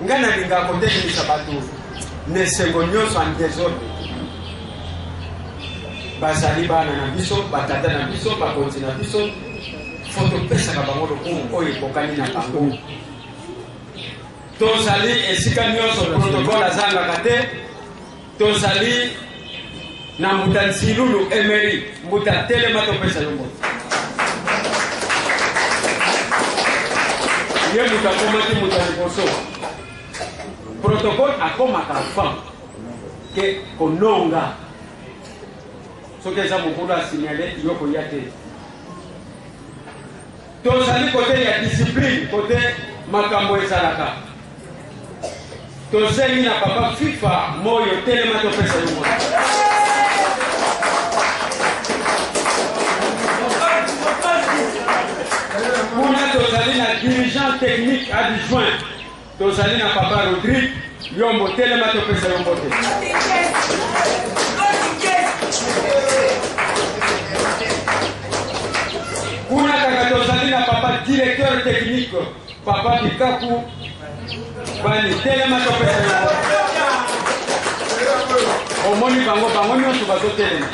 Ngai nalingaka kotelemisa bato na esengo nyonso en desordre. Bazali bana na biso, batata na biso, bakonzi na biso, fo topesaka bango lokumu oyo ekokani na bango. Tozali esika nyonso, protocole azangaka te. Tozali. Na mbuta Nsilulu Emery, mbuta telema topesa yo mbote. Ye moto akomaki moto ya liboso. Protocole akomaka avant ke kononga. Soki eza mobulu asignale yo koya te. Tozali kote ya discipline, kote makambo ezalaka. Tosengi na papa FIFA Moyo telema topesa yo mbote. Kuna tozali na dirigeant technique adjoint, tozali na papa Rodrigue Yombo, telema topesa yo mbote. Kuna kaka tozali na papa directeur technique Papa Bikaku bani telema topesa yo omoni bango bango nyonso bazotelema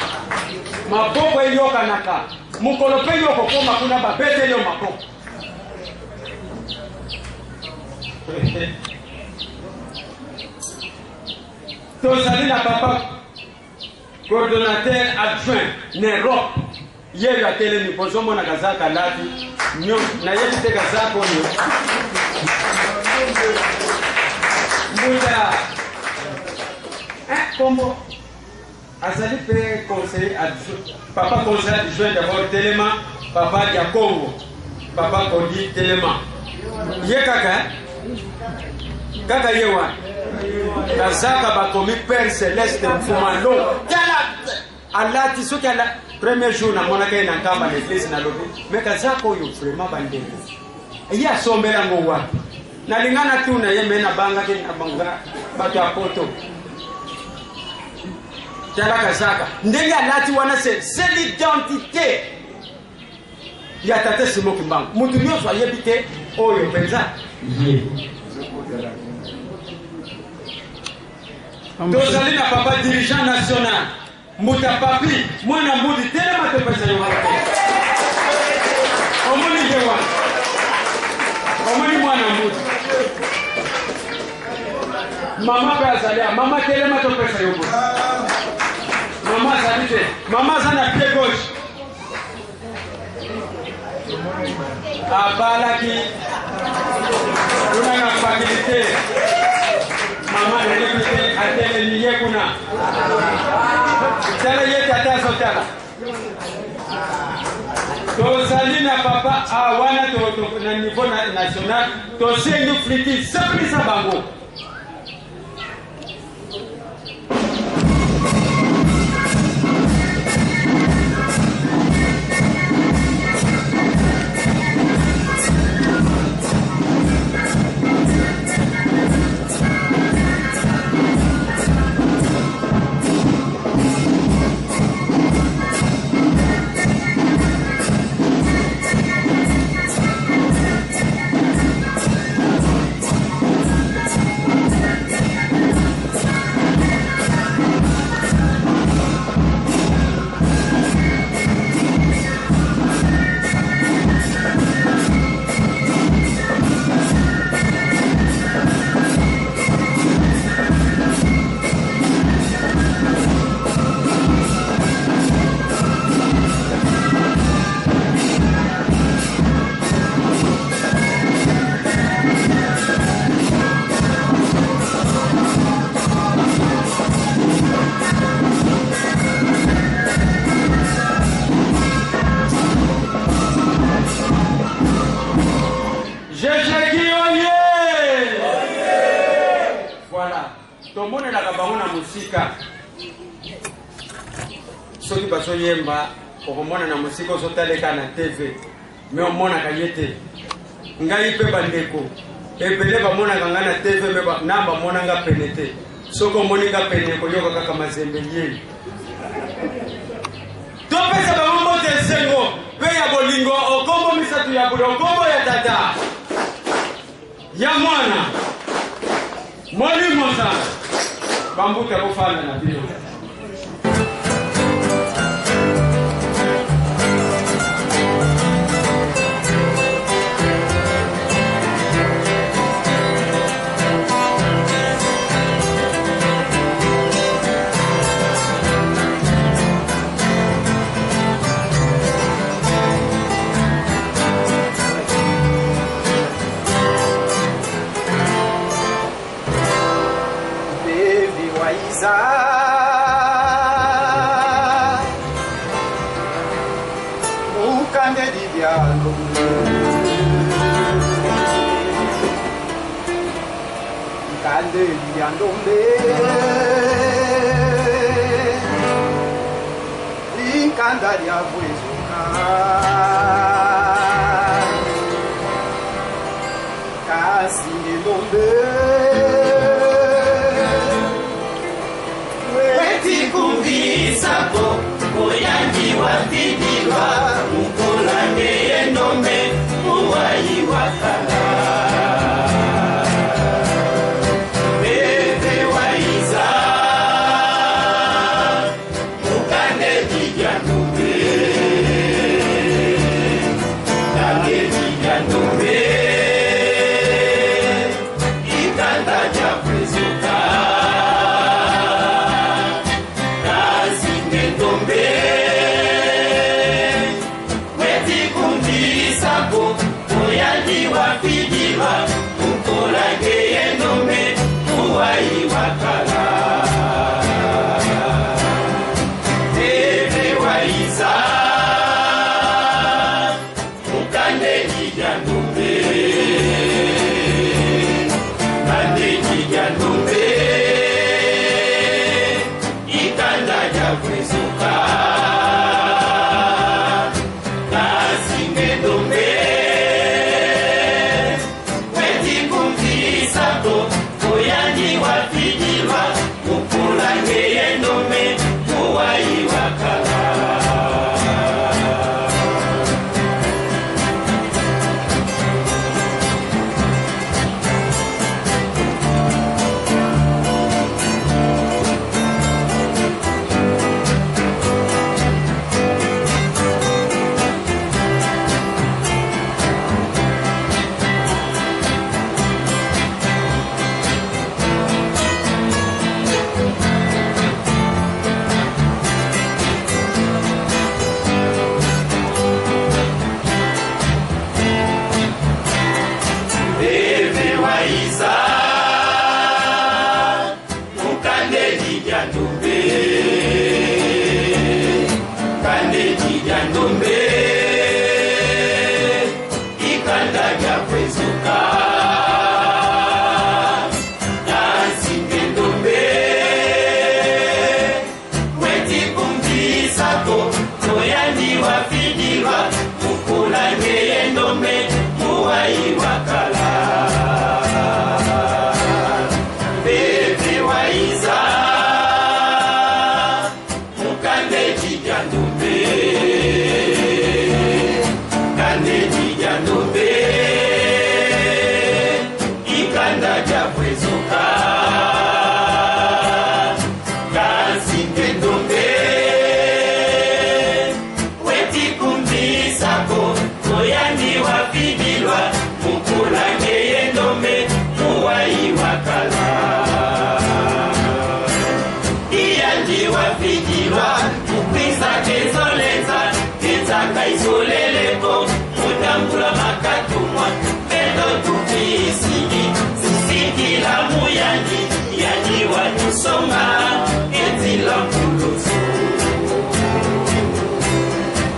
maboko eyokanaka mokolo mpe yo okokoma kuna babeteli yo maboko tozali na papa Coordonnateur adjoint n'Europe yeyo atelemi bozomona kazaka alati nayebi te kazaka oyo mbuta kombo azali mpe conseiller adjoint papa conseiller adjoint d'abord telema papa ya Congo papa Kodi telema ye kaka kaka ye wana kazaka bakomi père celeste mfumalo tala alati soki ala premier jour namonaka ye na nkamba na eglise nalobi me kazaka oyo vraiment bandeko ye asombela yango wapi nalinga natuna ye me nabangaki nabanga bato ya poto tala kazaka ndenge alati wana c'est l'identité ya tata Simon Kimbangu. Moto nyonso ayebi te oyo mpenza ye. Tozali na papa dirigeant national Mbuta Papi mwana mbudi telema topesa yo mbote. Omoni ye wana, omoni mwana mbudi mama mpe azali a mama telema topesa yo mbote. Mama azali te, mama aza na pied gauche abalaki kuna na fakulite mama nayebi te atelemi ye kuna tala ye tata azotala tozali na papa ah, wana na niveau national tosengi fliki sepelisa bango Jejeki oye! Voilà. Tomonelaka bango na mosika. Soki bazoyemba okomona na mosika ozotaleka na TV. me omonaka ye te ngai mpe bandeko ebele bamonaka ngai na tv me na bamona nga pene te soki omoni nga pene koyoka kaka mazembe ye topesa bango mbote esengo mpe ya bolingo okombo misato ya bule okombo ya tata ya mwana molimo nzambe bambuta bofanda na bino lya ndombe Ikande lya ndombe Ikanda lya bwezuka Kasi ndombe Wetikumbisako oyangi wafidilwa mukolange yendombe muwayi wakala bebe waiza mukande kijandumbe kange kijandumbe ikanda jakwezuka kazingendombe wetikumbisako oyandi wafidilwa mukolange yendombe muwayi wakala bebe waiza mukande kijandumbe kande kijandumbe ikanda jakwezuka kazingendombe wetikumbisako oyandi wafidilwa mukulange yendombe muwayi wakala. Bebe waiza mukande kijandumbe kande kijandumbe ikanda jakwezuka kazingendombe wetikumbisako toyandi wafidilwa mukulange yendombe muwayi wakala bebe waiza mukande kijandumbe kande kijandumbe ikanda jakwezuka kazingendombe wetikumbisako toyandi wafidilwa mukulange yendombe muwayi wakala iyandi wafidilwa mukwisa kezolenza kezaka izoleleko mutambula makatumwa peto tupisiki sisikila muyandi yandi watusonga ezila mpulusu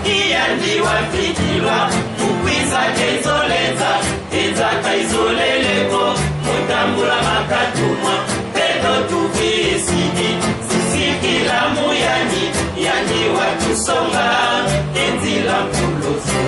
iyandi wafikilwa mukwisa kezolenza ezaka izoleleko mutambula makatumwa peto tupisiki sisikila muyandi yandi watusonga ezila mpulusu.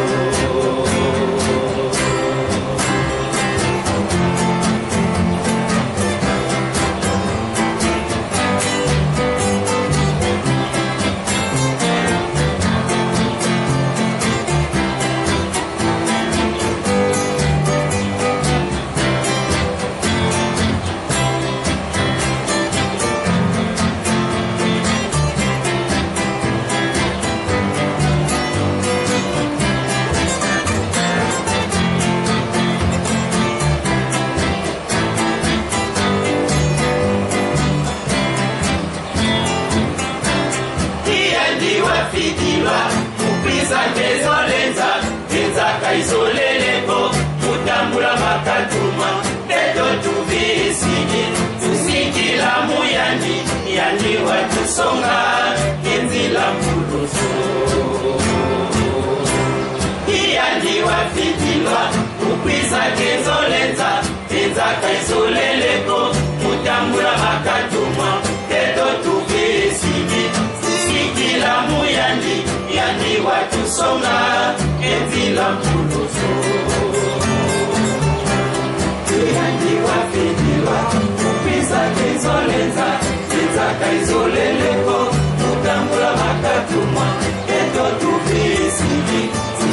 Iyandi wafidilwa mukwisa kezolenza enzaka izoleleko mutambula makatuma peto tuvisiki tusikila muyandi yandi watusonga enzila mpulusu. wafidilwa kukwisa kenzolenza enzaka izoleleko mutambula makatumwa teto tuvisiki sikila muyandi yandi watusonga enzila mpulusu yandi wafidilwa kukwisa kenzolenza enzaka izoleleko mutambula makatumwa teto tuvisiki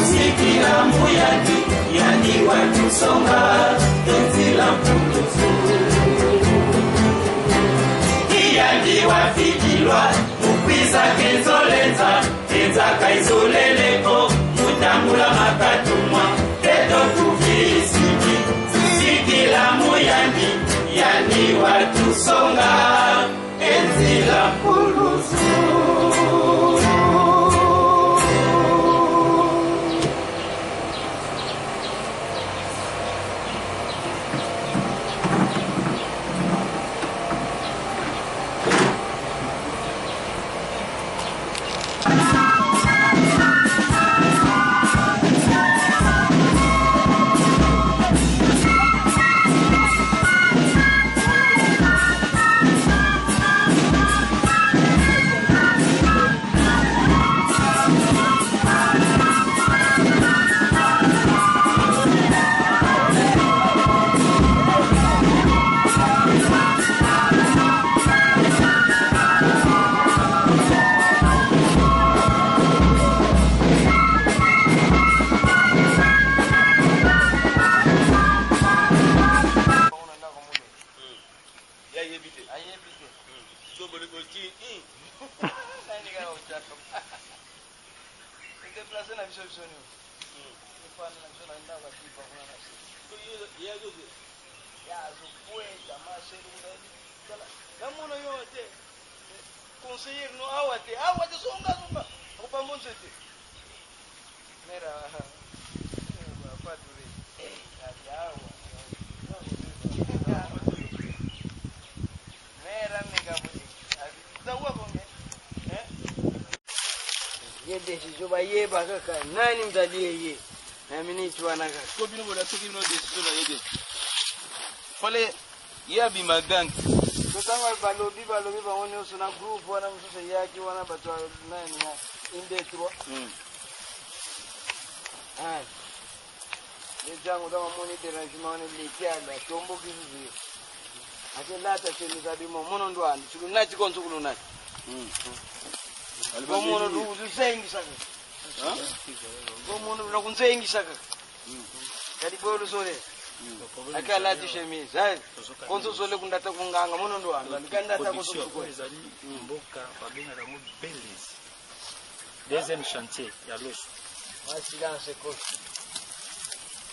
sikila muyandi yandi watusonga enzila mpulusu iyandi wafikilwa mukwiza kenzolenza enzaka izoleleko mutambula makatumwa teto tuvisiki sikila muyandi yandi watusonga enzila mpulusu. Conseiller no awa te awa te zonga zonga akopamba nzete mera fature awa mera mega konge ye decision bayeba kaka nani mtalie ye na miniti wana kaka ko bino bola soki bino decision na ye te fale ye abima gang totanga balobi balobi bango nyonso na groupe wana mosusu eyaki wana bato nani na inde trois ye ntango ntango amoni dérangement wana eleki ala atomboki susu ye ake lata chemisa bimo mono ndo andi sikunati konso kulunati komono lusengisaka komono lunakunsengisaka kadi bolusole ake alati chemise konso sole kundata kunganga mono ndo andi andikandata production ezali mboka babengaka yango Belize, deuxième chantier ya loso. Silence kosi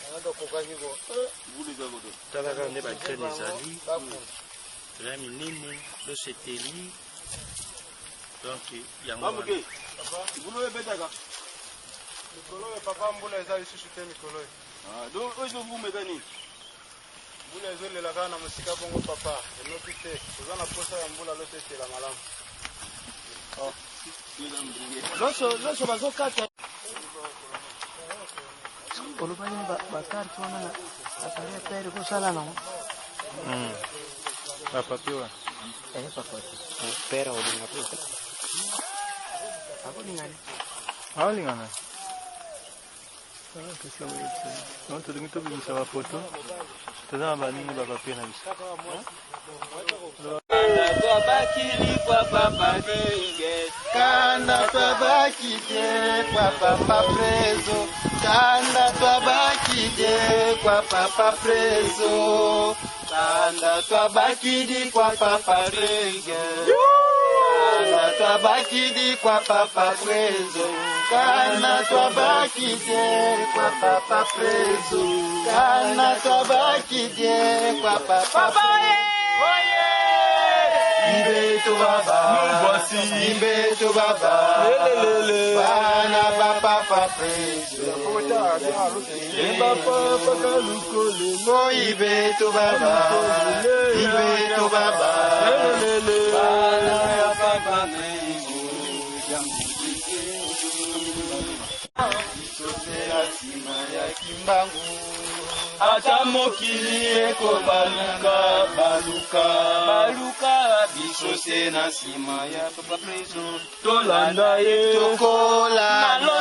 yango tokokaki ko Tala kaka nde bagraine ezali eza minene, loso eteli, donc yango wana. Bamuke mbula oyo ebetaka mikolo oyo papa, mbula eza lisusu te mikolo oyo. Donc oyo ezovuma eza nini? Mbula ezolela kaka na mosika bongo papa, enoki te. Toza na posa ya mbula, loso etela malamu. Loso loso bazokata olobani bakarte wana na appareil pere kosala nango. Bapapier wana. Pere olinga mpe. Akolingani. Aolingana donc tolingi tobimisa bafoto, toza na banini, bapapier na biso. Kanda twabaki te kwa papa prezo, kanda twabaki te kwa papa prezo, kanda twabakidi kwa papa prezo, kanda twabakidi kwa papa prezo, kanda twabaki te kwa papa prezo, kanda twabaki te kwa papa prezo. Ibeto baba, Ibeto baba, bana papa prezo. Oh Ibeto baba, Ibeto baba, bana papa prezo. Bisosela nsima ya Kimbangu. Ata mokili ekobaluka baluka baluka, biso se na nsima ya Papa Preso, tolanda ye. Tokolanda,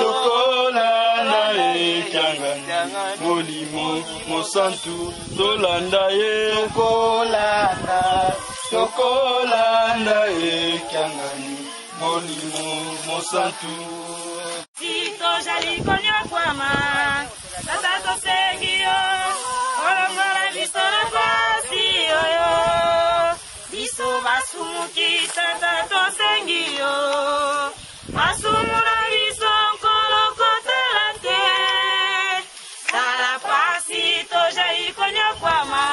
tokolanda ye Kiangani, Molimo Mosantu, tolanda ye. Tokolanda, tokolanda ye Kiangani, Molimo Mosantu. Tozali konyokwama, tata, tosengi yo olongola biso na pasi oyo. Biso basumuki, tata, tosengi yo masumu na biso, Nkolo, kotala te. Tala pasi tozali konyokwama,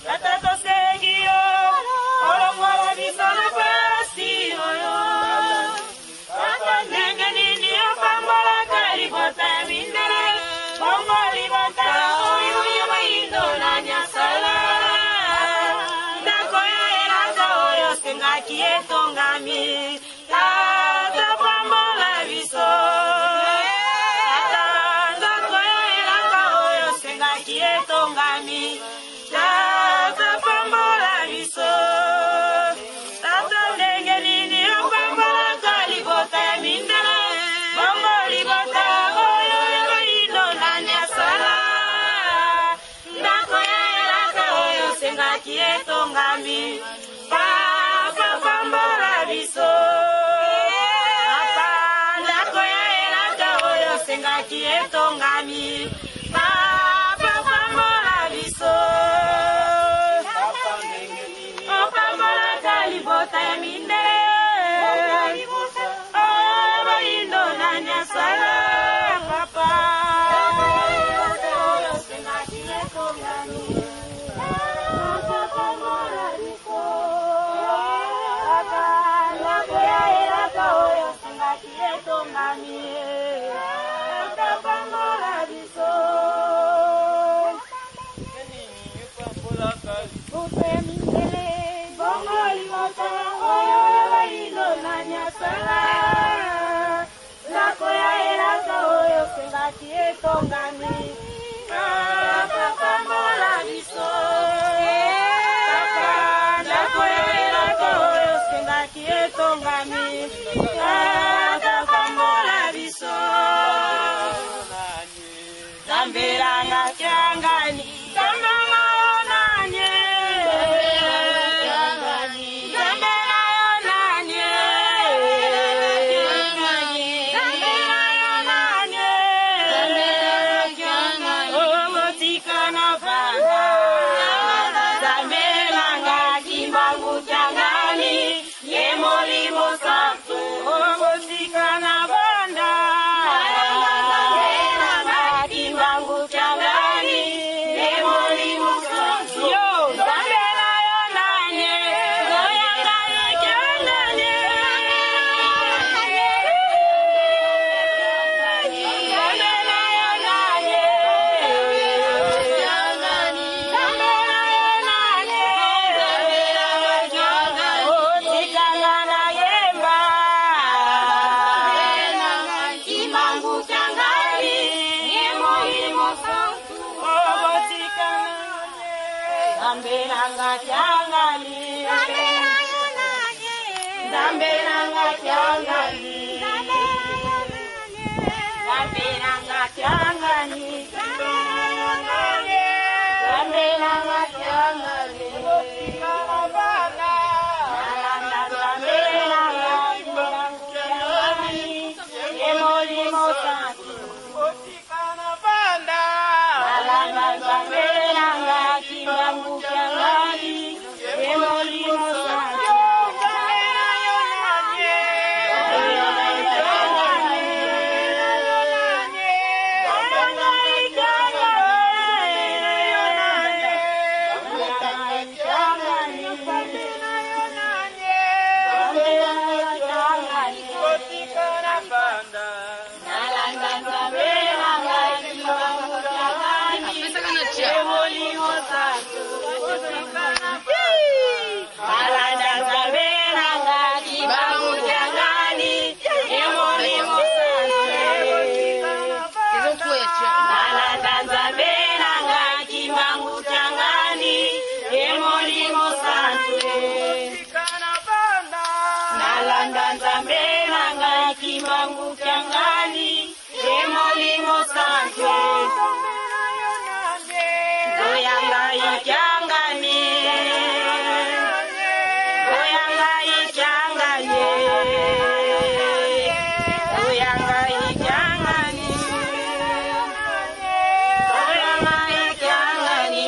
tata, tosengi yo olongola biso na pasi oyo. Tata, ndenge nini opambolaka libota ya mindele, bongo libota oyo ya bayindo na nyasala? Ndako ya elaka oyo osengaki etongami. Tata, pambola biso. Tata, ndako ya elaka oyo osengaki etongami. Tata, pambola biso. Tata, ndenge nini opambolaka libota ya mindele, bongo libota oyo ya bayindo na nyasala? Ndako ya elaka oyo osengaki etongami. Papa, pambola biso. Papa, ndako ya elaka oyo osengaki etongami. Papa, pambola biso. Opambolaka libota ya mindele, oyo bayindo na nyasala. Papa, oyo osengaki etongami. Papa, pambola biso. Papa, ndako ya elaka oyo osengaki etongami. Tata, pambola biso. Libota ya mindele, bongo libota oyo ya bayindo na nyasala? Ndako ya elaka oyo osengaki etongami. Papa, pambola biso. Papa, ndako ya elaka oyo osengaki etongami. Tata, pambola biso. Nzambelanga Kiangani, Nzambelanga yo nanye, Nzambela yo nanye, Nzambela yo nanye, omotika na vanda. Nzambelanga Kimbangu Kiangani, ye Molimo Santu, omotika na vanda. Kimbangu Kiangani, ye Molimo Santu. Yo, Nzambela yo nanye, oyangani Kiangani. Nzambela yo nanye, Nzambela yo nanye, otikanga na yemba. Kimbangu Kiangani, ye Molimo Santu, obotikanga. Nzambelanga Kiangani, Nzambelanga Kiangani, Nzambelanga Kiangani, Nzambelanga Kiangani. Nalanda Nzambelanga Kimbangu Kiangani, ye Molimo Santu. Nalanda Nzambelanga Kimbangu Kiangani, ye Molimo Santu. Nzambela yo nanye. Kimbangu Kiangani e Molimo Santu Toyanga Kiangani Toyanga Kiangani Toyanga Kiangani Toyanga Kiangani.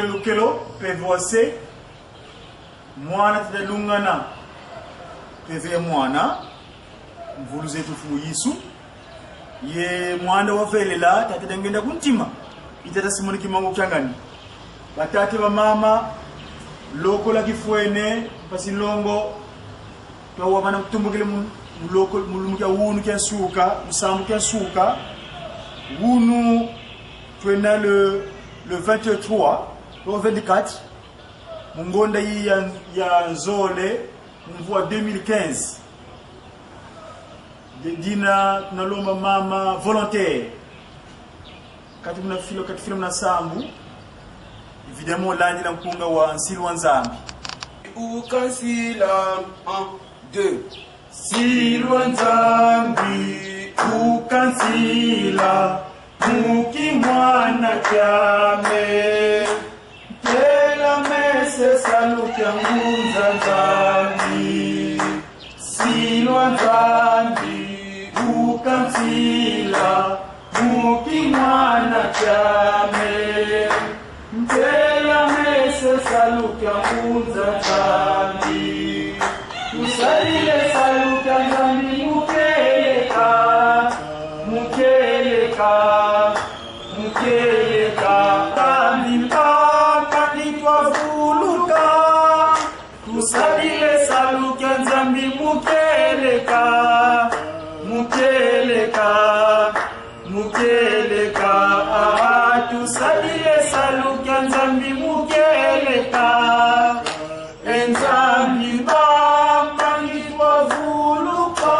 Lukelo PVOC mwana tidalungana PV mwana mvulu zetu fumu yisu ye mwana wavelela tate dangenda kuntima itata simoni kimango kyangani batate bamama lokola kifwene pasi longo twawabana kutumbukile muloko mulumu kya wunu kya nsuka musambu kya nsuka wunu twena le, le 23 le 24 mungonda iyi ya, ya nzole mumvua 2015 dina tunalomba mama volontaire kati muna filo kati filo muna sambu évidemment landila mpunga wa nsilu wa nzambi. Ukansila 1 2 Silwa nzambi ukansila muki mwana kyame tela mese salukya ngunza nzambi silwa nzambi ukansila muki mwana kyame tela mese salukya ngunza nzambi tusalile saluka nzambi mukeleka mukeleka mukeleka nzambi mpaka nitwavuluka tusalile saluka nzambi mukeleka mukeleka mukeleka ah, tusalile saluka nzambi mukeleka enzambi bambangi twavuluka.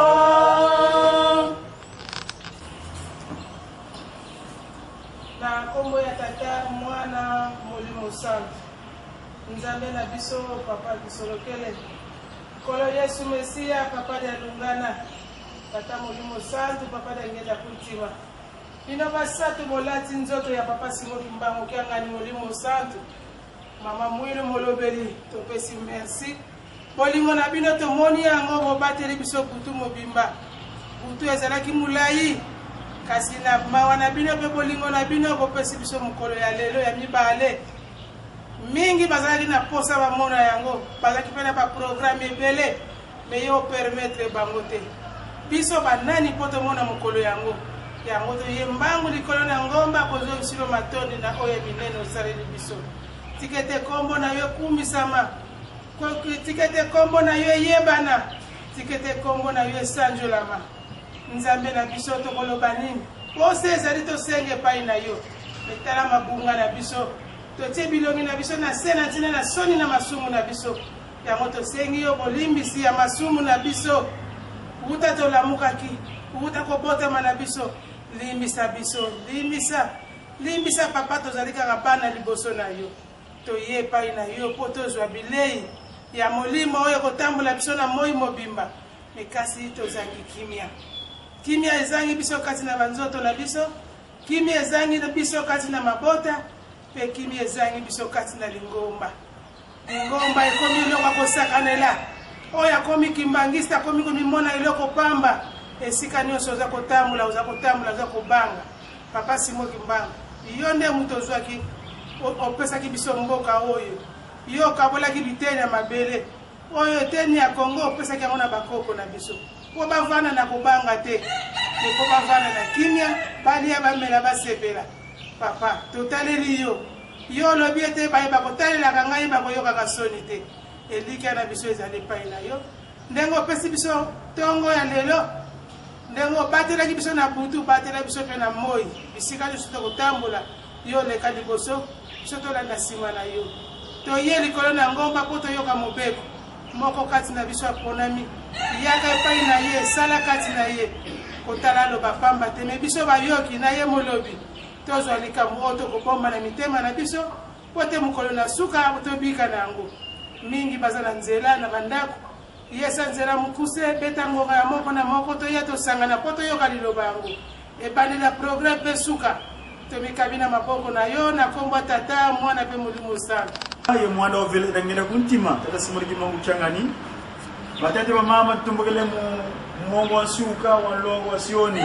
Na nkombo ya Tata, Mwana, Molimo Santu. Nzambe na biso, Papa Kisolokele, Nkolo Yesu Mesiya, Papa dia Lungana, Tata Molimo Santu, Papa dia Ngenda Kuntima. Bino basatu bolati nzoto ya Papa Simon Kimbangu Kiangani Molimo Santu. Mama Mwilu Molobeli, topesi merci. Bolingo na bino tomoni yango, bobateli biso butu mobimba. Butu ezalaki molai, kasi na mawa na bino mpe bolingo na bino bopesi biso mokolo ya lelo ya mibale. Mingi bazalaki na posa bamona yango, bazalaki mpe na baprograme ebele, me yo opermettre bango te. Biso banani mpo tomona mokolo yango? Yango toye mbangu likolo na ngomba kozongisilo matondi na oyo ya minene osaleli biso. Tika ete nkombo na yo ekumisama, tika ete nkombo na yo eyebana, tika ete nkombo na yo esanjolama. Nzambe na biso, tokoloba nini? Posa ezali tosenga epai na yo, me tala mabunga na biso, totie bilongi na biso na se na ntina na soni na masumu na biso. Yango tosengi yo bolimbisi ya masumu na biso wuta tolamukaki, wuta kobotama na biso. Limbisa biso, limbisa, limbisa Papa, tozali kaka bana liboso na yo. Toye epai na yo mpo tozwa bilei ya molimo oyo ekotambola biso na moi mobimba, me kasi tozangi kimia. Kimia ezangi biso kati na banzoto na biso, kimia ezangi biso kati na mabota, mpe kimia ezangi biso kati na lingomba. Lingomba ekomi eloko ya kosakanela. Oyo akomi kimbangiste akomi komimona eloko pamba. Esika nyonso oza kotambola, oza kotambola, oza kobanga. Papa Simon Kimbangu, yo nde moto ozwaki, opesaki biso mboka oyo. Yo okabolaki biteni ya mabele. Oyo eteni ya Congo opesaki yango na bakoko na biso. Mpo bavanda na kobanga te, me mpo bavanda na kimia, balia, bamela, basepela. Papa, totaleli yo. Yo olobi ete baye bakotalelaka ngai bakoyokaka soni te. Elikya na biso ezali epai na yo. Ndenge opesi biso ntongo ya lelo, ndenge obatelaki biso na butu, batela biso mpe na moi. Bisika nyonso tokotambola, yo oleka liboso, biso tolanda nsima na yo. Toye likolo na ngomba mpo toyoka mobeko. Moko kati na biso aponami. Yaka epai na ye, sala kati na ye. Kotala aloba pamba te, me biso bayoki na ye molobi. Tozwa likambo oyo tokobomba na mitema na biso mpo te mokolo na suka tobika na yango. Mingi baza na nzela na bandako. Yesa nzela mokuse, beta ngonga ya moko na moko, toya tosangana mpo toyoka liloba yango. Ebandeli ya progrès mpe suka. Tomikabi na maboko na yo na kombo ya Tata, Mwana mpe Molimo Santu. Ye mwana ovele dangela kuntima tata simoni kimangu changani batate bamama tutombokele mu mwongo wa nsuka wa nlongo wa sioni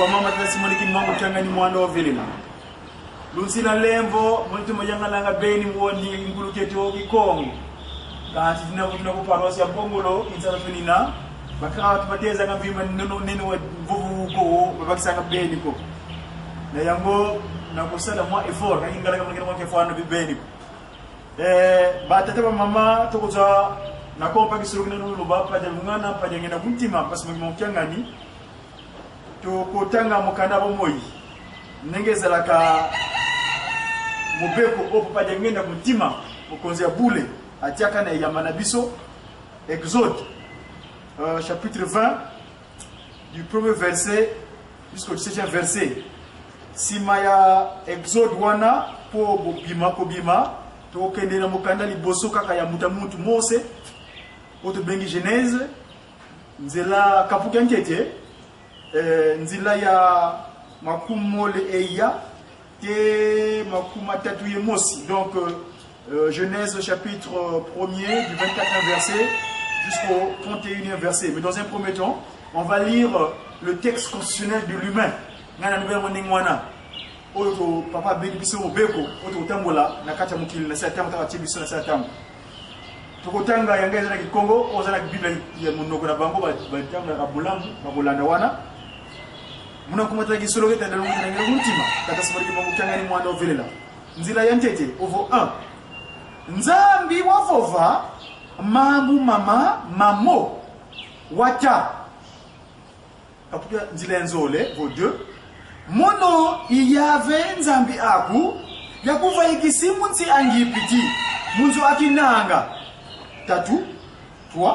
wa mama tata simoni kimangu changani mwana ovelela lunsila lemvo munituma yangalanga beni muwondi ingulu keto kikongo kanti tinakutuna ku parosi ya mpongolo insala tunina bakatu batezanga mvima neno neno wa mvuvu ko babakisanga beni ko na yango nakosala mwa effort kaingalaka mangina mwa kefano bibeni ko eh batata ba mama tokozwa nakompa kisolo kina loba paja lungana paja ngenda kuntima pasi mokimo kyangani tokotanga mokanda bomoi ndenge ezalaka mobeko oyo papa diangenda kontima mokonzi ya bule atiaka na eyamba na biso exode euh, chapitre 20 du premier verset jusqu'au 17e verset nsima ya exode wana mpo bobima kobima tokokende na mokanda liboso kaka ya moto ya mutu mose oyo tobengi genèse nzela kapuki ya nkete eh, nzela ya makumole eya te makumatatu ye mosi donc euh, Genèse chapitre 1er du 24e verset jusqu'au 31e verset. Mais dans un premier temps, on va lire le texte constitutionnel de l'humain. Ngana nouvelle ndenge wana oyo to papa abengi biso mobeko oyo tokotambola na kati ya mokili na se ya ntango taka tie biso na se ya ntango tokotanga yanga eza na kikongo oyo oza na bible ya monoko na bango batangaka bolamu bakolanda wana muna kumataki solo ke tanda longo tanda ntima tata simoliki mongo kyangani mwana ovelela nzila ya ntete ovo 1 nzambi wavova mambu mama mamo wata kapuka nzila ya nzole vo 2 muno iyave nzambi aku yakuva ikisi munsi angipiti munzu akinanga tatu 3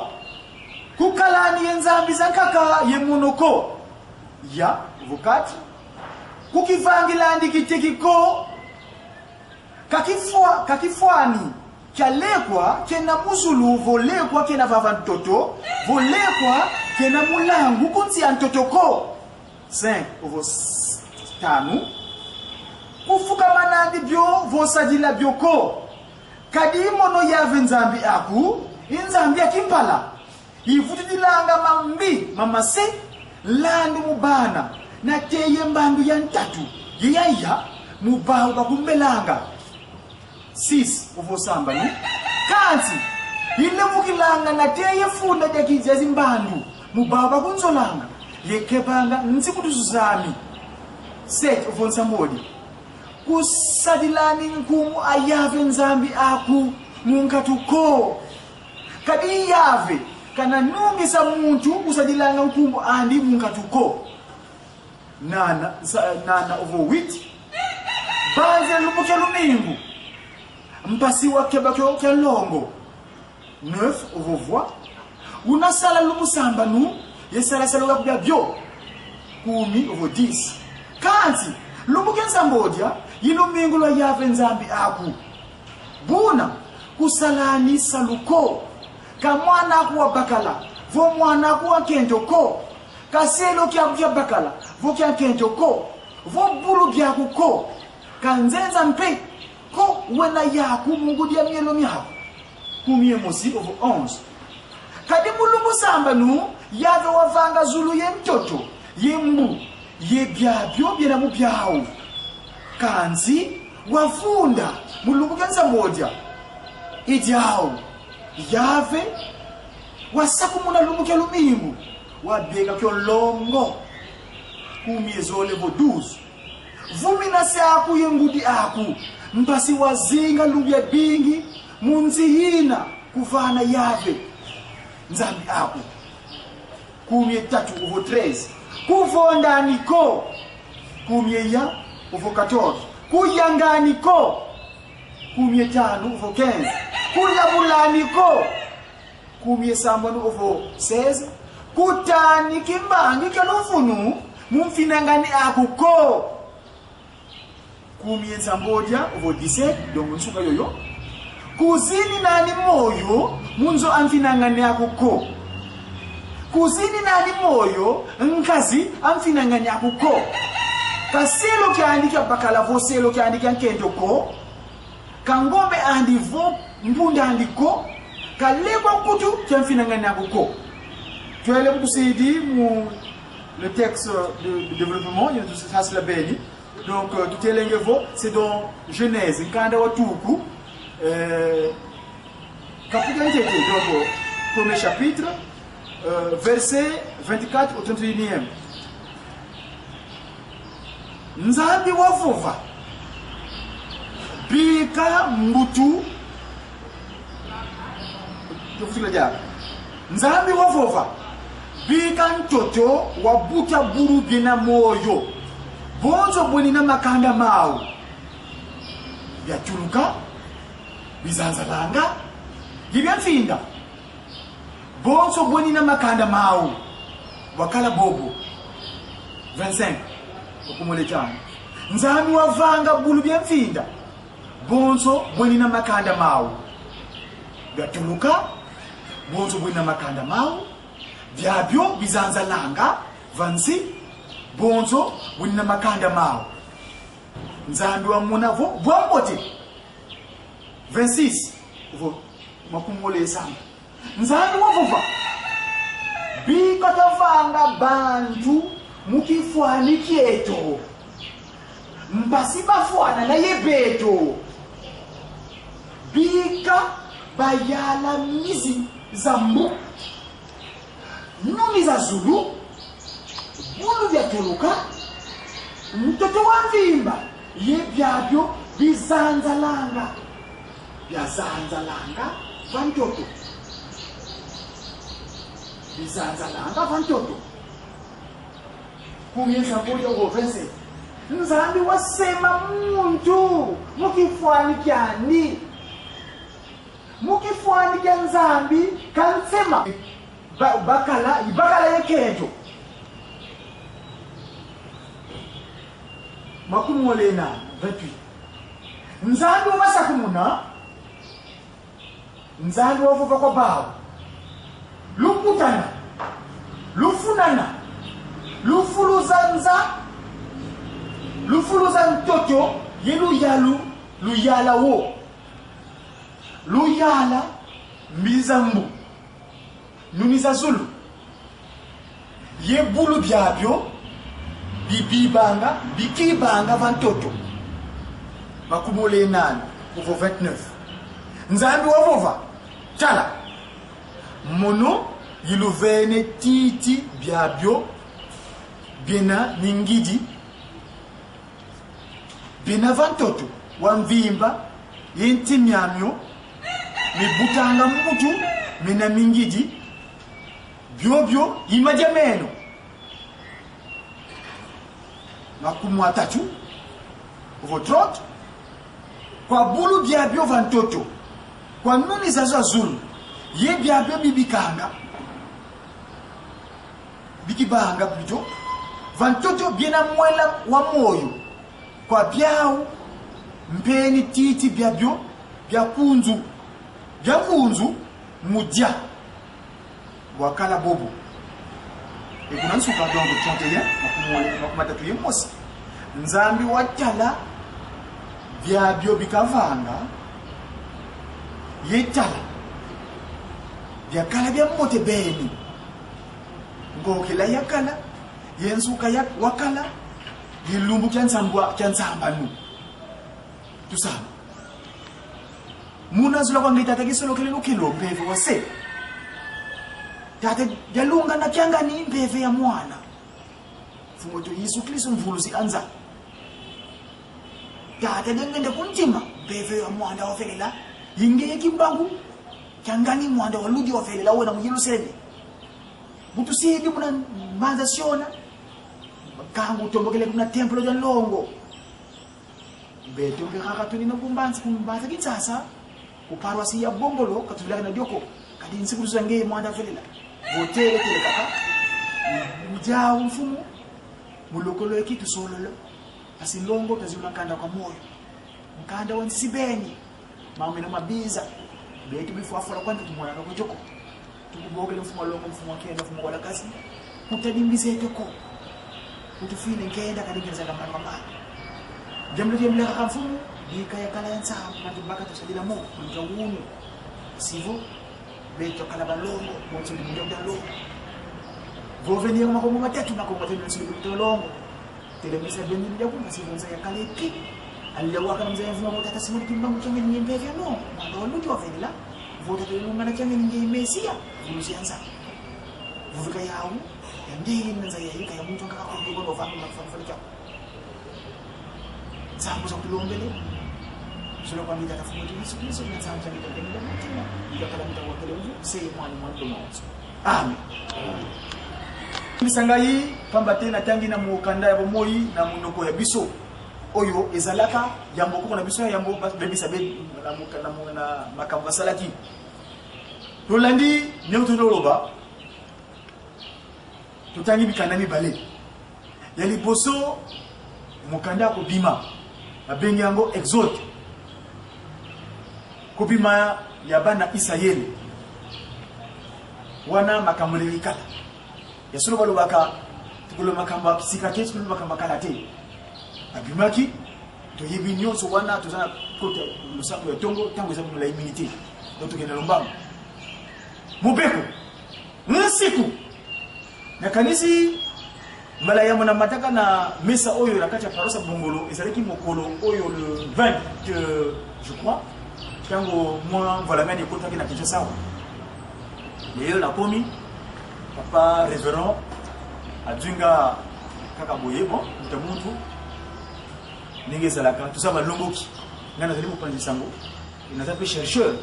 kukalani ye nzambi zankaka ye munoko ya vo 4 kukivangilandi kitekiko kakifwa kakifwani kyalekwa kena muzulu volekwa kena vava ntoto volekwa kena mulangu kunsi ya ntotoko 5 ovo tanu kufukamanandi byo vosadila byoko kadi imono yave nzambi aku inzambi ya kimpala ivutidilanga mambi mamase landu mubana na teye mbandu ya ntatu yeyaya mubawu bakumbelanga 6 uvosamba ni kansi ilevukilanga na teye funda dyakidya zimbandu mubawu bakunzolanga yekebanga nzikutuzuzami 7 uvonsambodi kusadilani nkumu ayave nzambi aku munkatuko kadi iyave kana nungisa muntu kusadilanga nkumbu andi munkatuko nana nana ovo witi banze lumuke lumingu mpasi wakeba kya longo 9 ovo voi unasala lumusamba nu yesalasala kakubya byo kumi ovo 10 kanti lumuke nzambodya yilumingu lwa yave nzambi aku buna kusalani saluko kamwana aku wa bakala vo mwana aku wa nkento ko kaselo kyaku kya bakala vo kya nkento ko vo bulu byaku ko kanzenza mpe ko wena yaku mungudya myelo myaku kumie mosi ovo 11 kadi mulungu samba nu yave wavanga zulu ye ntoto ye mbu ye byabyo byena mubyawu kanzi wafunda mulungu kenzambodya idyawu yave wasakumuna lumuke lumingu wabeka kyolongo kumiezolevo 12 vumina syaku yengudi aku mpasi wazinga lubya bingi munziyina kuvana yave nzambi aku kumie tatu ovo 13 kuvondaniko kumie ya ovo 14 kuyanganiko kumie tanu ovo 15 kulabulaniko kumie sambanu ovo 16 kutani kimbangi kalufunu mumfinangani akuko. Kumi yensambodia ovo 17 donc nsuka yoyo. Kuzini nani moyo munzo amfinangane akuko. Kuzini nani moyo nkazi amfinangane akuko. Kaselo kyandika bakala voselo kyandika nkendo ko. Kangombe andi vo mbunda andi ko. Kalekwa kutu kyamfinangane akuko. Tuele kutusidi mu le texte de développement, il y a tout ça, c'est la béni. Donc, tout est c'est dans Genèse, Nkanda Watuku, chapitre donc, premier chapitre, verset 24 au 31e. Nzambi wavova bika mbutu Nzambi wavova bika ntoto wabuta buru bina moyo bonzo bweni na makanda mawu byatuluka bizanzalanga yibya bonzo bweni na makanda mawu wakala bobo 25 okumuletana Nzambi wavanga bulu byemfinda bonzo bweni na makanda mawu byatuluka bonzo bweni na makanda mawu byabyo bizanzalanga vansi bonzo bweni na makanda mawu Nzambi wa munavo bwambote 26 vo makumole esamba Nzambi wavuva bikatavanga bantu mukifwani kyeto mbasi bafwana na yebeto bika bayala mizi za mbu nuni za zulu bulu byatuluka mtoto wa mvimba ye byabyo bizanzalanga byazanzalanga vantoto bizanzalanga vantoto kumyeza moja ugovese Nzambi wasema muntu mukifwani kyani mukifwani kya Nzambi kansema bakala ibakala yekejo 28 Nzambi wasakumuna Nzambi wavuva kwa bawo lukutana lufunana lufuluzanza lufuluza ntoto ye luyalu luyala wo luyala mizambu nuniza zulu ye bulu byabyo bibibanga bikibanga vantoto 48 uvo 29 Nzambi wavova tala mono yiluvene titi byabyo byena ningidi byena vantoto wamvimba yentimyamyo mibutanga mbutu mena mingidi byobyo imadya meno 30 uvo 30 kwa bulu byabyo vantoto kwa nuni zazo azulu ye byabyo bibikanga bikibanga plutôt vantoto byena mwela wa moyo kwa byau mpeni titi byabyo byakunzu byakunzu mudya wakala bobo ekuna nsuka donc 31 30 yemosi Nzambi watala byabyo bikavanga yetala byakala bya mbote beni ngokela yakala yensuka ya wakala yilumbu kya nsambwa kya nsambanu tusamba munazula kwange tata kisolokele lukhilo mpeve wase tata yalunga na kyangani impeve ya mwana fungoto Yesu Kristo mvuluzi anza tata dengende kuntima mpeve ya mwana wafelela yingeye kimbangu kyangani mwanda waludi wafelela wena mu Yerusalemu butusidi muna mbanza siona kangu utombokele kuna templo ya longo mbeto ngekaka tunina kumbanza kumbanza kitsasa kuparwa si ya bongolo katulaka na dioko kadi nsikuluza ngeye mwanda felela votere tele kaka mjawo mfumu mulokolo ekitu sololo Kasi longo tazula nkanda kwa moyo. Nkanda wa nsibeni. Mamwe na mabiza. Betu bifuafula kwani tumwana kujoko. Tukubokele mfumo longo mfumo kenda mfumo wala kazi. Kutadimbizeteko. Kutufine nkenda kadingereza kamano mama. Jambo jemla kaka mfumo bika yakala ya nsambu mantibaka tusalila mo mantawunu. Sivo beto kala balongo bonso limundia longo. Vovenir makongo matatu makongo matatu nso longo. Telemisa beni ndia kuma sivonza yakala epi. Aliwaka na mzee mfumo tata simoni kimbangu change ninge no. Mwana waluti wavenila. Vota telungana change ninge mesia. Vulusianza. Vuvika yawu. Ya ndenge nanza ya yika ya muntu akaka kwa kwa vangu makufana chako. Nsambu za kulombele. Solo kwa mita tafumo tu Yesu Kristo na nsambu za kita tenda mutima. Ikakala mita wakele uvu sei mwana mwana domonso. Amen. Bisa ngai pamba te natangi na mokanda ya bomoi na monoko ya biso oyo ezalaka yambo koko na biso ya yambo bebisa be na na makambo basalaki. Tolandi ndenge tozoloba, totangi mikanda mibale. Ya liboso mokanda ya kobima babengi yango Exode, kobima ya bana Isayele. Wana makambo eleki kala. Ya solo balobaka tokoloba makambo ya sika te, tokoloba makambo ya kala te. Babimaki, toyebi nyonso wana, toza na kota losambo ya tongo, ntango eza molai mingi te, donc tokende lombango. Mobeko nsiku nakanisi mbala yambo na mataka na mesa oyo na kati ya paroisse ya Bongolo ezalaki mokolo oyo le 20 je crois, ntango mwa mvalangani ekotaki na Kinshasa awa. Lelo nakomi papa révérend azwi nga kaka boye, bon moto ya muntu ndenge ezalaka toza balongoki. Ngai nazali mopanzi sango, naza mpe chercheur